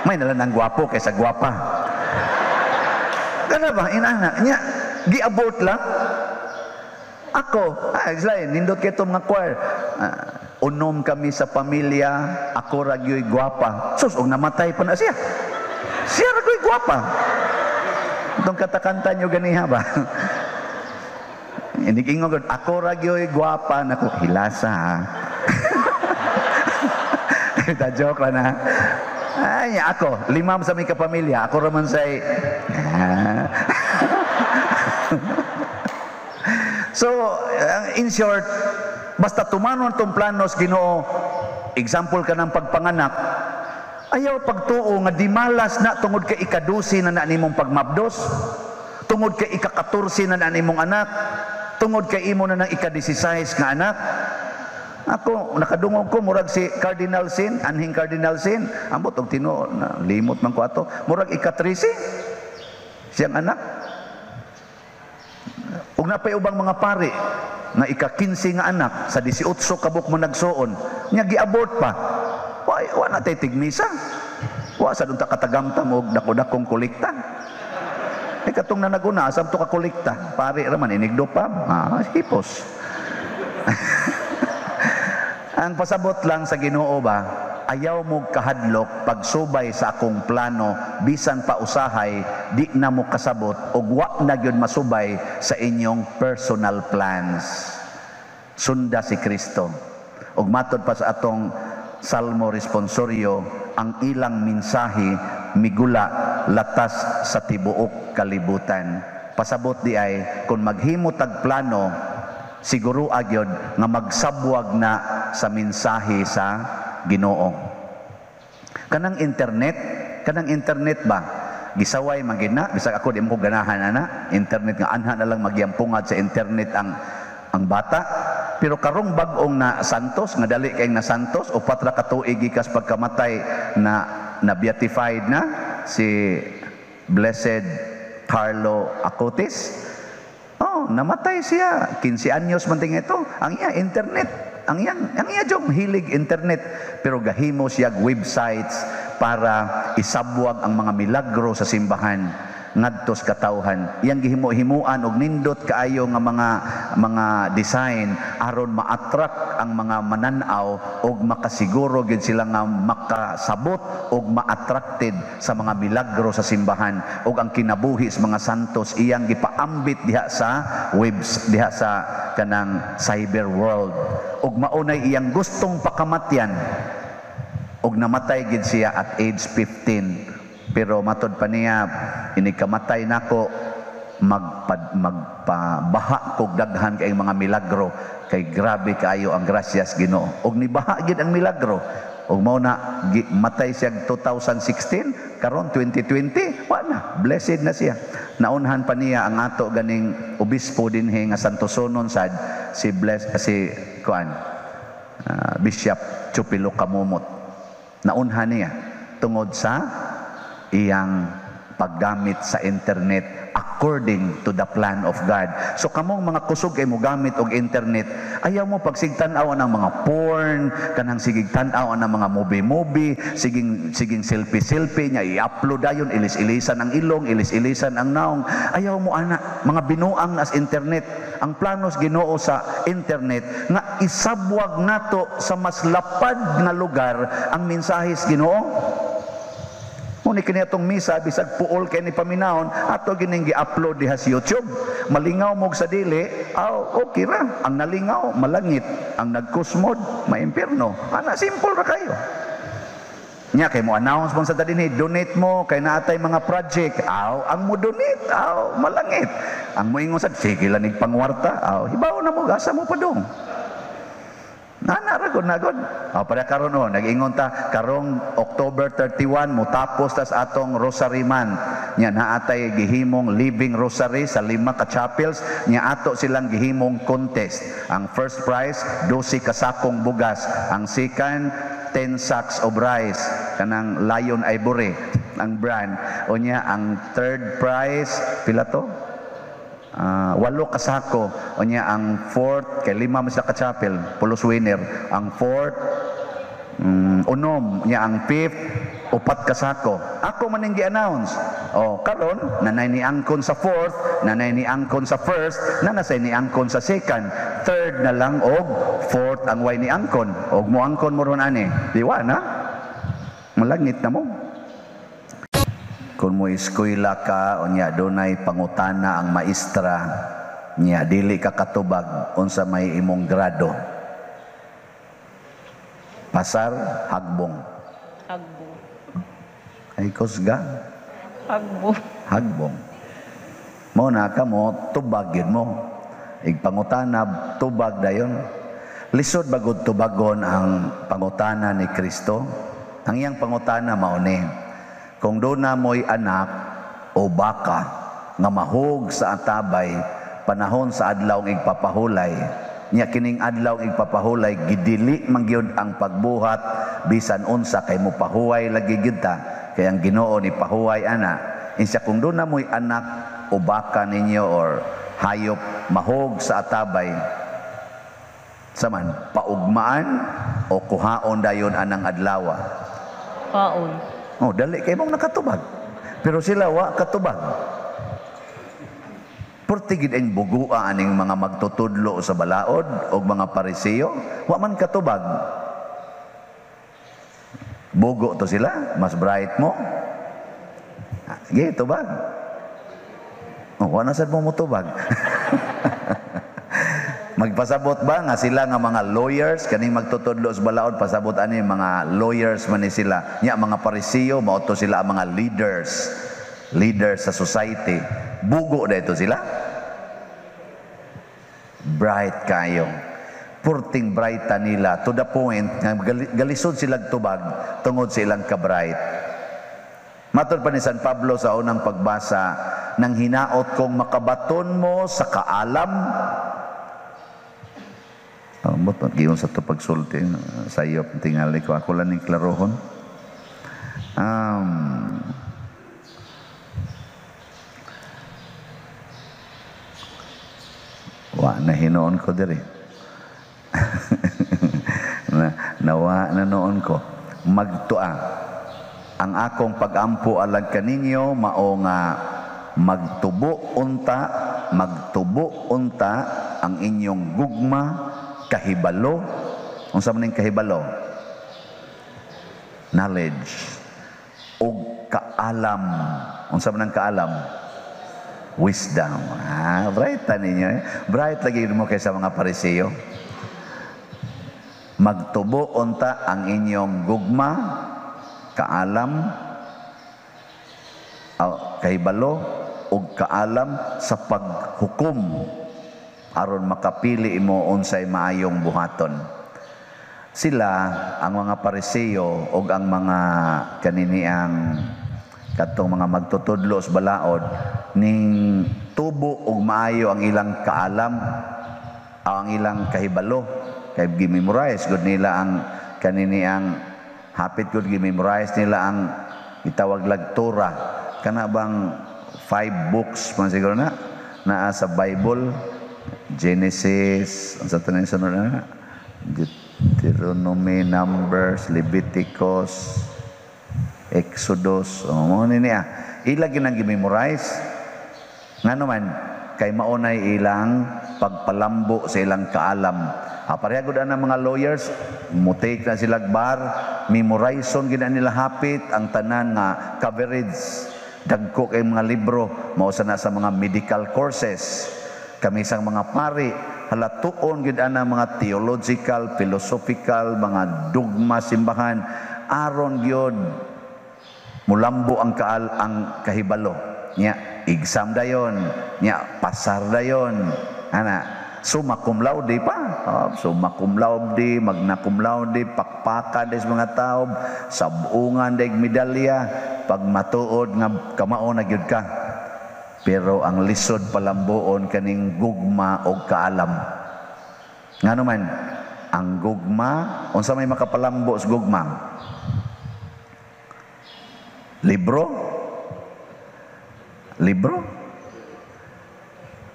May nalan ang gwapo kaysa gwapa. Kana ba inana nya gi-abort lang? Ako, ay, nindot kay itong mga choir. Unom kami sa pamilya, ako ra gyoy gwapa. Sus, og namatay pa na siya. Siya ra gyoy gwapa. Itong katakanta nyo ganiha ba? Inigingon, ako ra gyoy gwapa. Naku, hilasa ha. Ta joke lang na. Ay, ako, limam sa may kapamilya, ako raman say. So, in short, basta tumanon tong planos Ginoo, example ka ng pagpanganak, ayaw pagtuo nga di malas na tungod kay ikadusi na na nimong pagmabdos, tungod kay ikakatorsi na na nimong anak, tungod kay imo na ng ikadisisayis nga anak. Ako, nakadungog ko, murag si Cardinal Sin, anhing Cardinal Sin, ambot og tinuod na limot man ko ato, murag ikatrisi siyang anak. Ug napay ubang mga pare nga ika-15 nga anak sa 18 kabuk mo nagsuon, nya gi-abort pa. Wa na tay tigmisa. Wa sa dunta katagamtam og dako-dakong kolekta. E katong nanaguna asam to ka kolekta, pare ra man inigdo pa, hipos. Ang pasabot lang sa Ginoo ba, ayaw mo kahadlok pagsubay sa akong plano, bisan pa usahay di na mo kasabot og wa na gyud masubay sa inyong personal plans. Sunda si Kristo. Og matod pa sa atong Salmo responsorio, ang ilang mensahe migula latas sa tibuok kalibutan. Pasabot di ay kung maghimo tag plano, siguro agyod nga magsabwag na sa mensahe sa Ginoo. Kanang internet ba? Gisaway man gid na, bisag ako di mo ko ganahan ana, internet nga anha na lang magyampungad sa internet ang bata. Pero karong bag-ong na Santos, nga dali kay na Santos, upat ra ka tuig gikas pagkamatay na na beatified na si Blessed Carlo Acutis. Oh, namatay siya. 15 anyos man ting ito. Ang iya internet. Ang iya jong hilig internet, pero gahimo siya websites para isabwag ang mga milagro sa simbahan ngadto sa katawhan. Iyang gihimo-himuan og nindot kaayo nga mga design aron ma-attract ang mga manan-aw og makasiguro gyud sila nga makasabot og ma-attracted sa mga milagro sa simbahan og ang kinabuhi sa mga santos iyang gipaambit diha sa webs, diha sa kanang cyber world. Og maunay iyang gustong pakamatyan og namatay gid siya at age 15. Pero matod pa niya, inigkamatay nako magpabaha kog daghan kay mga milagro kay grabe kaayo ang grasyas Ginoo. Og nibaha gid ang milagro. Og mao na matay siya 2016, karon 2020, wa na, blessed na siya. Naunhan pa niya ang ato ganing obispo dinhi nga Santosonon sad, si bless si kuan Bishop Chupilo Kamumot. Naunhan niya tungod sa iyang paggamit sa internet according to the plan of God. So kamong mga kusog kay mo gamit og internet, ayaw mo pagsigtan-aw ang mga porn, kanang sigig tan-aw ang mga movie-movie, siging selfie-selfie niya i-upload dayon, ilis-ilisan ang ilong, ilis-ilisan ang naong. Ayaw mo ana, mga binuang as internet. Ang planos Ginoo sa internet nga isabwag nato sa mas lapad nga lugar ang mensahe sa Ginoo. Ngunit kini atong misa, bisag puol kay ni paminahon, ato gining gi-upload diha sa YouTube. Malingaw mo sa dili, aw, okay ra. Ang nalingaw, malangit. Ang nagkusmod, maimpirno. Ana, simple ra kayo. Nya, kay mo announce mo sa dinhi, donate mo, kay naatay mga project. Aw, ang mo donate, aw, malangit. Ang moingon sad, sige lang pangwarta, aw, hibaw na mo, gasa mo pa dong. Nana ra gud na gud. Oh, para karon oh, nag-ingon ta karong October 31 motapos tas atong Rosary Month. Nya naatay gihimong living rosary sa 5 ka chapels, nya ato silang gihimong contest. Ang first prize 12 ka sakong bugas, ang second 10 sacks of rice kanang Lion Ivory ang brand. O nya ang third prize pila to? 8 ka sako. O niya ang fourth kay 5 man sila ka chapel, pulos winner. Ang fourth unom, niya ang fifth 4 ka sako. Ako man ning gi-announce. O karon nanay ni angkon sa fourth, nanay ni angkon sa first, nanasay ni angkon sa second, third na lang og fourth ang way ni angkon. Og mo angkon mo ron ani. Di wa na? Malangit na mo. Kung mo eskwela ka, unya dunay pangutana ang maestra, niya dili ka katubag unsa may imong grado. Pasar, hagbong. Hagbong. Ay kusga. Hagbong. Hagbong. Mo na ka mo, tubag yun mo. Igpangutana, tubag dayon. Lisod bagod tubagon ang pangutana ni Kristo. Ang iyang pangutana mauni. Kung doon na mo'y anak o baka nga mahug sa atabay, panahon sa adlaw igpapahulay, niya kining adlaw igpapahulay, gidili man gyud ang pagbuhat bisan unsa kay mopahuway lagi gyud ta, kay ang Ginoo ni pahuway ana. Insa kung doon na mo'y anak o baka ninyo or hayop mahug sa atabay, saman paugmaan o kuhaon dayon anang adlawa? Paon. Oh, dali kay mong nakatubag. Pero sila wa katubag. Portigid ang bugua aning mga magtutudlo sa balaod og mga Pariseo, wa man katubag. Bugo to sila, mas bright mo. Sige, tubag. Oh, wa na sad mo motubag. Magpasabot ba nga sila nga mga lawyers kaning magtutudlo sa balaod, pasabot ani mga lawyers man ni sila. Nya mga Pariseo mao to sila ang mga leaders, leaders sa society. Bugo dayto sila. Bright kayo. Purting bright ta nila to the point nga galisod sila tubag tungod sa ilang ka-bright. Matod pa ni San Pablo sa unang pagbasa, nang hinaot kong makabaton mo sa kaalam. Oh, butot giyon sa to pagsulti sa iyo tingali ko ako lang ning klarohon. Wa na hinoon ko diri. Ana noon ko magtua. Ang akong pagampo alang kaninyo mao nga magtubo unta ang inyong gugma, kahibalo. Unsa man ning kahibalo? Knowledge. Ug kaalam. Unsa man ang kaalam? Wisdom. Ah, bright ta ninyo eh. Bright lagi mo kaysa mga Pariseo. Magtubo unta ang inyong gugma, kaalam, kahibalo ug kaalam sa paghukom aron makapili mo unsay maayong buhaton. Sila, ang mga Pariseo ug ang mga kaniniang katong mga magtutudlo sa balaod, ning tubo og maayo ang ilang kaalam, ang ilang kahibalo, kay gi-memorize gud nila ang kaniniang, hapit gud gi-memorize nila ang gitawag lag Torah, kana bang five books man siguro na naa sa Bible, Genesis, ang sa tanan sunod na, Deuteronomy, Numbers, Leviticus, Exodus, oh, mo ni niya. Ila ginang gi-memorize. Ngano man, kay maunay ilang pagpalambo sa ilang kaalam. Ha, pareha gud ang mga lawyers, mo-take na sila bar, memorizon gina nila hapit ang tanan nga coverage. Dagko kay mga libro, mao sa na sa mga medical courses. Kami sang mga pari, halatuon gid ana mga theological, philosophical, mga dugma simbahan aron gyud mulambo ang kahibalo nya, exam dayon nya, pasar dayon ana, summa cum laude pa, oh, summa cum laude, magna cum laude, pakpakan des mga tao, sabungan deg medalya pag matuod nga kamao na gyud ka. Pero ang lisod palambuon kaning gugma og kaalam. Ngano man, ang gugma, unsa may makapalambo sa gugma? Libro? Libro?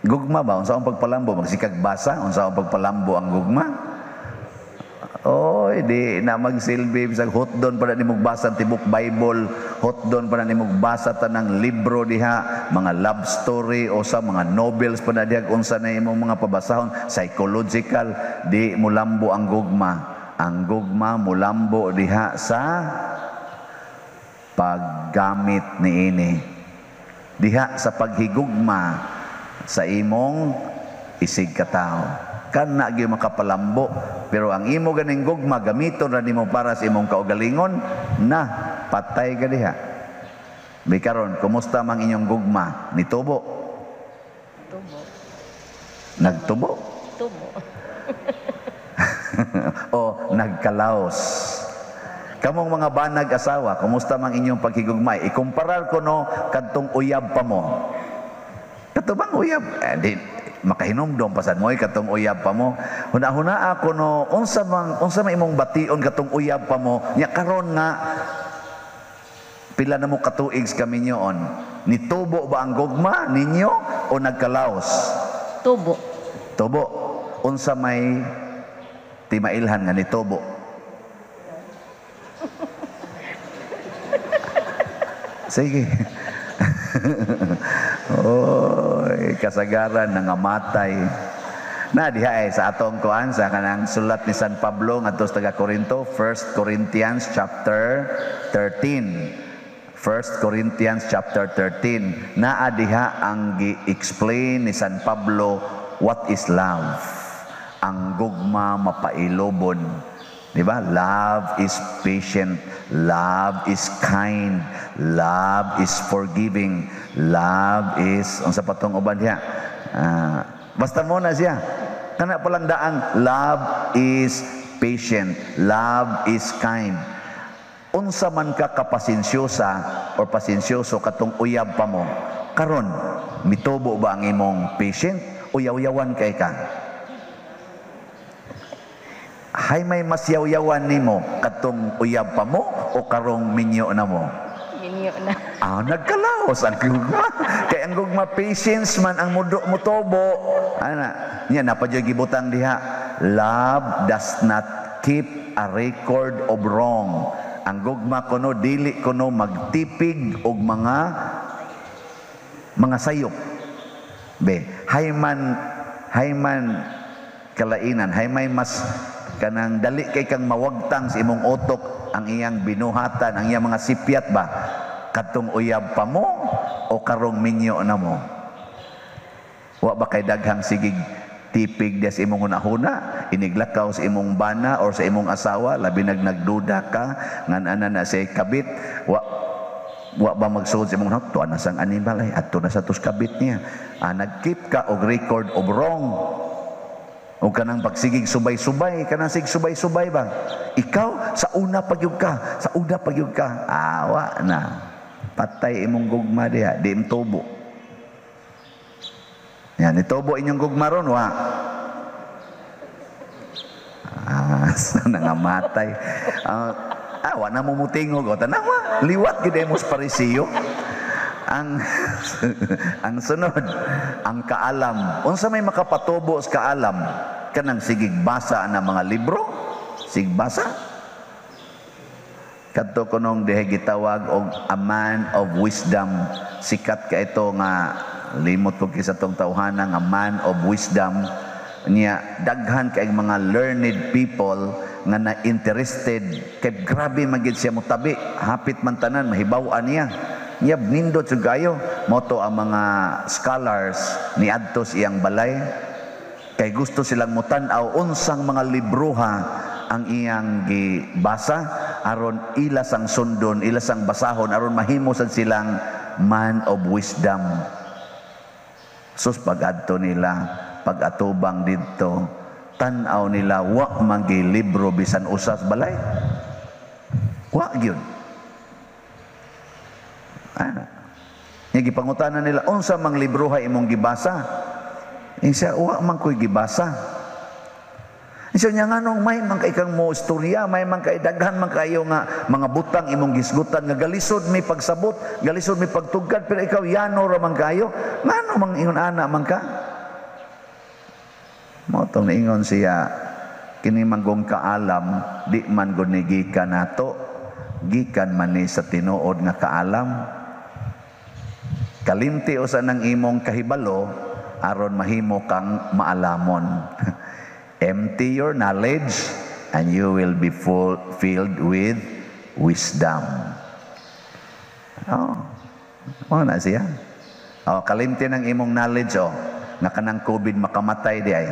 Gugma ba? Unsa ang pagpalambo? Magsikag basa? Unsa ang pagpalambo ang gugma? Oy, di na magsilbi sa hotdon pa na nimog basa tibok Bible, hotdon pa na nimog basa tanang libro diha, mga love story o sa mga novels pa na diha, unsa na imong mga pabasahon, psychological, di mulambo ang gugma. Ang gugma mulambo diha sa paggamit niini. Diha sa paghigugma sa imong isig katao. Kana gyud makapalambo, pero ang imo ganing gugma gamiton ra nimo para sa imong kaugalingon, na patay ka diha. Bi karon, kumusta mang inyong gugma? Nitubo? Tubo. Nagtubo? Tubo. O nagkalaos? Kamong mga banag asawa, kumusta mang inyong paghigugmay? Ikumparar ko no kadtong uyab pa mo. Kato bang uyab? Eh, di, makahinumdom pasad mo katong uyab pa mo. Huna-huna ako no, unsa man imong bation katong uyab pa mo? Nya karon nga pila na mo katuig sa kaminyoon. Nitubo ba ang gugma ninyo o nagkalaos? Tubo. Tubo. Unsa may timailhan nga nitubo? Sige. Oy, kasagaran nangamatay. Na diha ay sa atong kuan sa kanang sulat ni San Pablo ngadto sa taga Corinto, 1 Corinthians chapter 13. 1 Corinthians chapter 13. Naa diha ang gi-explain ni San Pablo what is love. Ang gugma mapailobon. Di ba? Love is patient. Love is kind. Love is forgiving. Love is, unsa pa tong uban diha? Basta mo na siya. Kana palang daang love is patient. Love is kind. Unsa man ka kapasensyosa or pasensyoso katong uyab pa mo, karon mitubo ba ang imong patient o yaw-yawan kay ka? Hay may mas yaw-yawan nimo katong uyab pa mo o karong minyo na mo? Minyo na. Ah, nagkalaos ang gugma. Kay ang gugma patience man ang mudo mutobo. Ana, niya napadyoy gibutang diha. Love does not keep a record of wrong. Ang gugma kuno dili kuno magtipig og mga sayop. Be, hayman kalainan, hay may mas kanang dali kay kang mawagtang sa imong utok ang iyang binuhatan, ang iyang mga sipyat ba? Kadtong uyab pa mo o karong minyo na mo? Wa ba kay daghang sigig tipig diya sa imong hunahuna, iniglakaw sa imong bana or sa imong asawa, labi nag nagduda ka ngan ana na say kabit, wa ba magsuod sa imong hunahuna, tuwa na sang animal ay adto na sa tos kabit niya. Ah, nag-keep ka og record of wrong. O kanang pagsigig subay-subay, kanang sig subay-subay ba? Ikaw sa una pagyud ka, sa una pagyud ka. Awa na. Patay imong gugma diha, di imtubo. Yan, itubo inyong gugma ron, wa. Ah, sa nangamatay. Wa na mo mutingog. O, tanawa, liwat gid mo sa Parisiyo. Ang ang sunod, ang kaalam. Unsa may makapatubo sa kaalam? Kanang sigig basa na mga libro, sig basa. Kadto kunong diha gitawag og a man of wisdom. Sikat ka ito nga limot ko kisa tong tawhana nga man of wisdom niya, daghan kay mga learned people nga na interested kay grabe man gid siya motabi, hapit man tanan mahibaw-an niya. Niya nindot jud kayo moto ang mga scholars niadto sa iyang balay kay gusto silang motan-aw unsang mga libroha ang iyang gibasa aron ila sang sundon, ila sang basahon aron mahimo sad silang man of wisdom. Sus, pag-adto nila, pag-atubang didto, tan-aw nila wa man libro bisan usas balay. Wa gyud. Ana. Nya gipangutana nila, unsa mang libroha imong gibasa? Insa, wa man ko'y gibasa. Insa niya, nganong may man kay kang mo istorya, may man kay daghan man kayo nga mga butang imong gisgutan nga galisod may pagsabot, galisod may pagtugkad, pero ikaw yano ra man kayo. Ngano mang ingon ana man ka? Mao tong niingon siya, kini manggong kaalam di man gud ni gikan nato, gikan man ni sa tinuod nga kaalam. Kalimti usa ng imong kahibalo aron mahimo kang maalamon. Empty your knowledge and you will be filled with wisdom. Oh, mao na siya. Oh, kalimti ng imong knowledge, oh, nga kanang COVID makamatay di ay.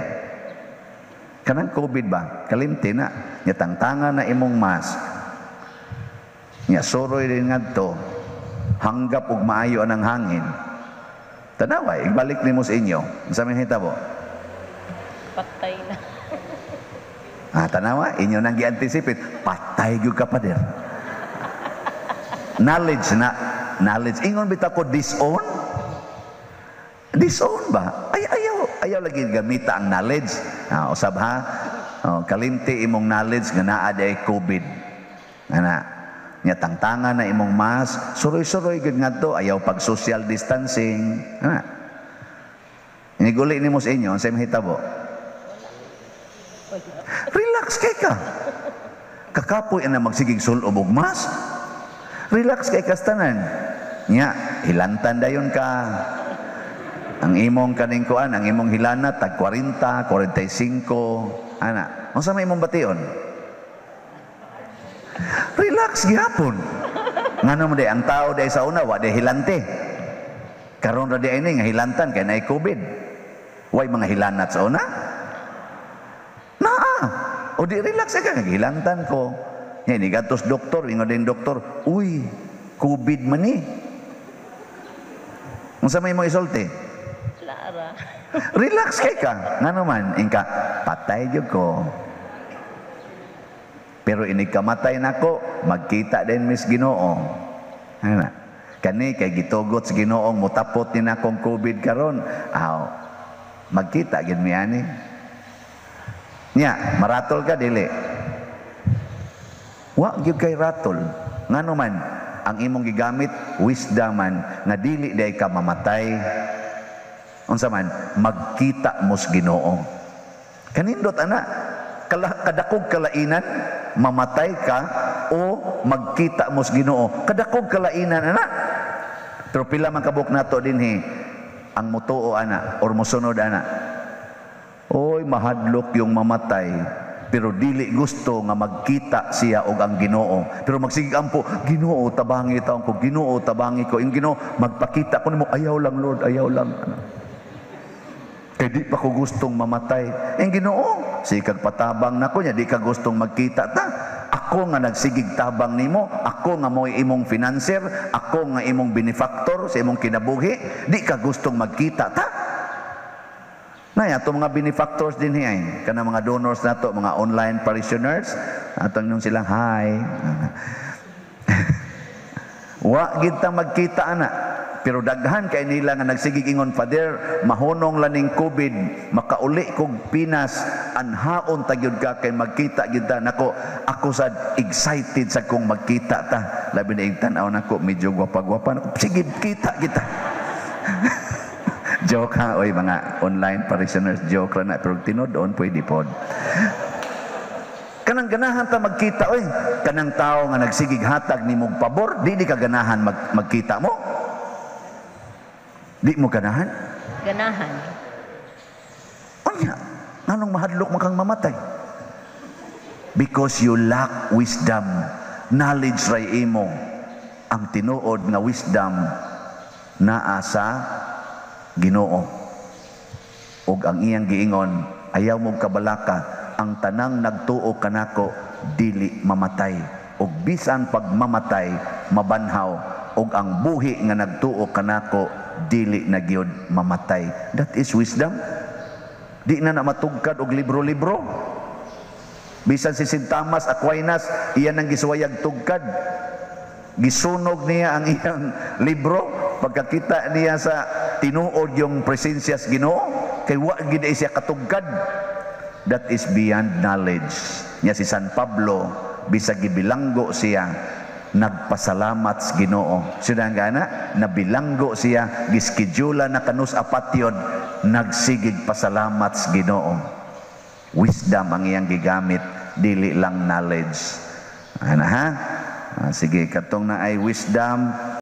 Kanang COVID ba? Kalimti na. Nya tangtanga na imong mask. Nya suroy din ngadto. Hanggap og maayo anang hangin. Tanawa, ibalik nimo sa inyo. Unsa may hitabo? Patay na. Ah, tanawa, inyo nang gi-anticipate. Patay gyud ka pader. Knowledge na, knowledge. Ingon bitaw ko disown? Disown ba? Ay, ayaw lagi gamita ang knowledge. Ah, usab ha? Oh, kalimti imong knowledge nga naa di ay COVID. Ana. Nya tangtanga na imong mask, suroy-suroy gyud ngadto, ayaw pag social distancing. Ana. Iniguli nimo sa inyo, unsay mahitabo? Relax kay ka. Kakapoy na magsigig sulob og mask. Relax kay kastanan. Nya, hilantan dayon ka. Ang imong kaning kuan, ang imong hilana tag 40, 45, ana. Unsa may imong bation? Relax gihapon. Ngano mo di ang tao di sa una wa di hilante. Karon ra di ini nga hilantan kay naay COVID. Way mga hilanat sa una? Naa. O di relax ka, hilantan ko. Nya ni gatos doktor, ingon din doktor, uy, COVID man ni. Unsa may imong isulti? Lara. Relax kay ka. Ngano man, ingka patay gyud ko. Pero inig kamatay nako, magkita din mis Ginoo. Ana. Kani kay gitugot sa Ginoong mutapot ni nakong COVID karon. Aw, magkita gid mi ani. Nya, maratol ka dili. Wa gyud kay ratol. Ngano man ang imong gigamit wisdom man nga dili day ka mamatay. Unsa man magkita mo sa Ginoo. Kanindot ana. Kadakog kalainan, mamatay ka o magkita mo sa Ginoo. Kadakog kalainan ana. Pero pila man kabuk nato dinhi ang mutuo ana or mosunod ana? Oy, mahadlok yung mamatay pero dili gusto nga magkita siya og ang Ginoo. Pero magsigig ampo, "Ginoo, tabangi taon ko, Ginoo, tabangi ko." Yung Ginoo, "Magpakita ko nimo." "Ayaw lang, Lord, ayaw lang." Ano? Kay di pa ko gustong mamatay. Ang Ginoo, "Sikag patabang nako nya, di ka gustong magkita ta. Ako nga nagsigig tabang nimo, ako nga mo'y imong financer, ako nga imong benefactor sa imong kinabuhi, di ka gustong magkita ta?" Nay, ato mga benefactors din ay, kana mga donors nato, mga online parishioners, atong nung silang hi. Wa gid ta magkita ana. Pero daghan kay nila nga nagsigig ingon, "Father, mahunong laning COVID, makauli kog Pinas, anhaon ta gyud ka kay magkita gyud ta nako." Ako sad excited sa kong magkita ta. Labi na tan-aw nako, medyo gwapa-gwapa nako. Sige, kita kita. Joke ha, oy, mga online parishioners, joke ra na, pero tinud-on pwede pod. Kanang ganahan ta magkita oy, kanang tao nga nagsigig hatag nimong pabor, di ka ganahan magkita mo? Di mo ganahan? Ganahan. Unya, nganong mahadlok man kang mamatay? Because you lack wisdom. Knowledge ray imo. Ang tinuod nga wisdom naa sa Ginoo. Ug ang iyang giingon, "Ayaw mo kabalaka, ang tanang nagtuo kanako dili mamatay. Ug bisan pagmamatay, mabanhaw, ug ang buhi nga nagtuo kanako dili na gyud mamatay." That is wisdom. Di na na matugkad og libro-libro. Bisan si St. Thomas Aquinas, iyan ang gisuwayag tugkad. Gisunog niya ang iyang libro pagkakita niya sa tinuod yung presensya sa Ginoo, kay wa gid siya katugkad. That is beyond knowledge. Nya si San Pablo, bisag gibilanggo siya, nagpasalamat sa Ginoo. Sila gana, nabilanggo siya, giskedyula na kanus apatyon, nagsigig pasalamat sa Ginoo. Wisdom ang iyang gigamit, dili lang knowledge. Ano ha? Ah, sige, katong na ay wisdom.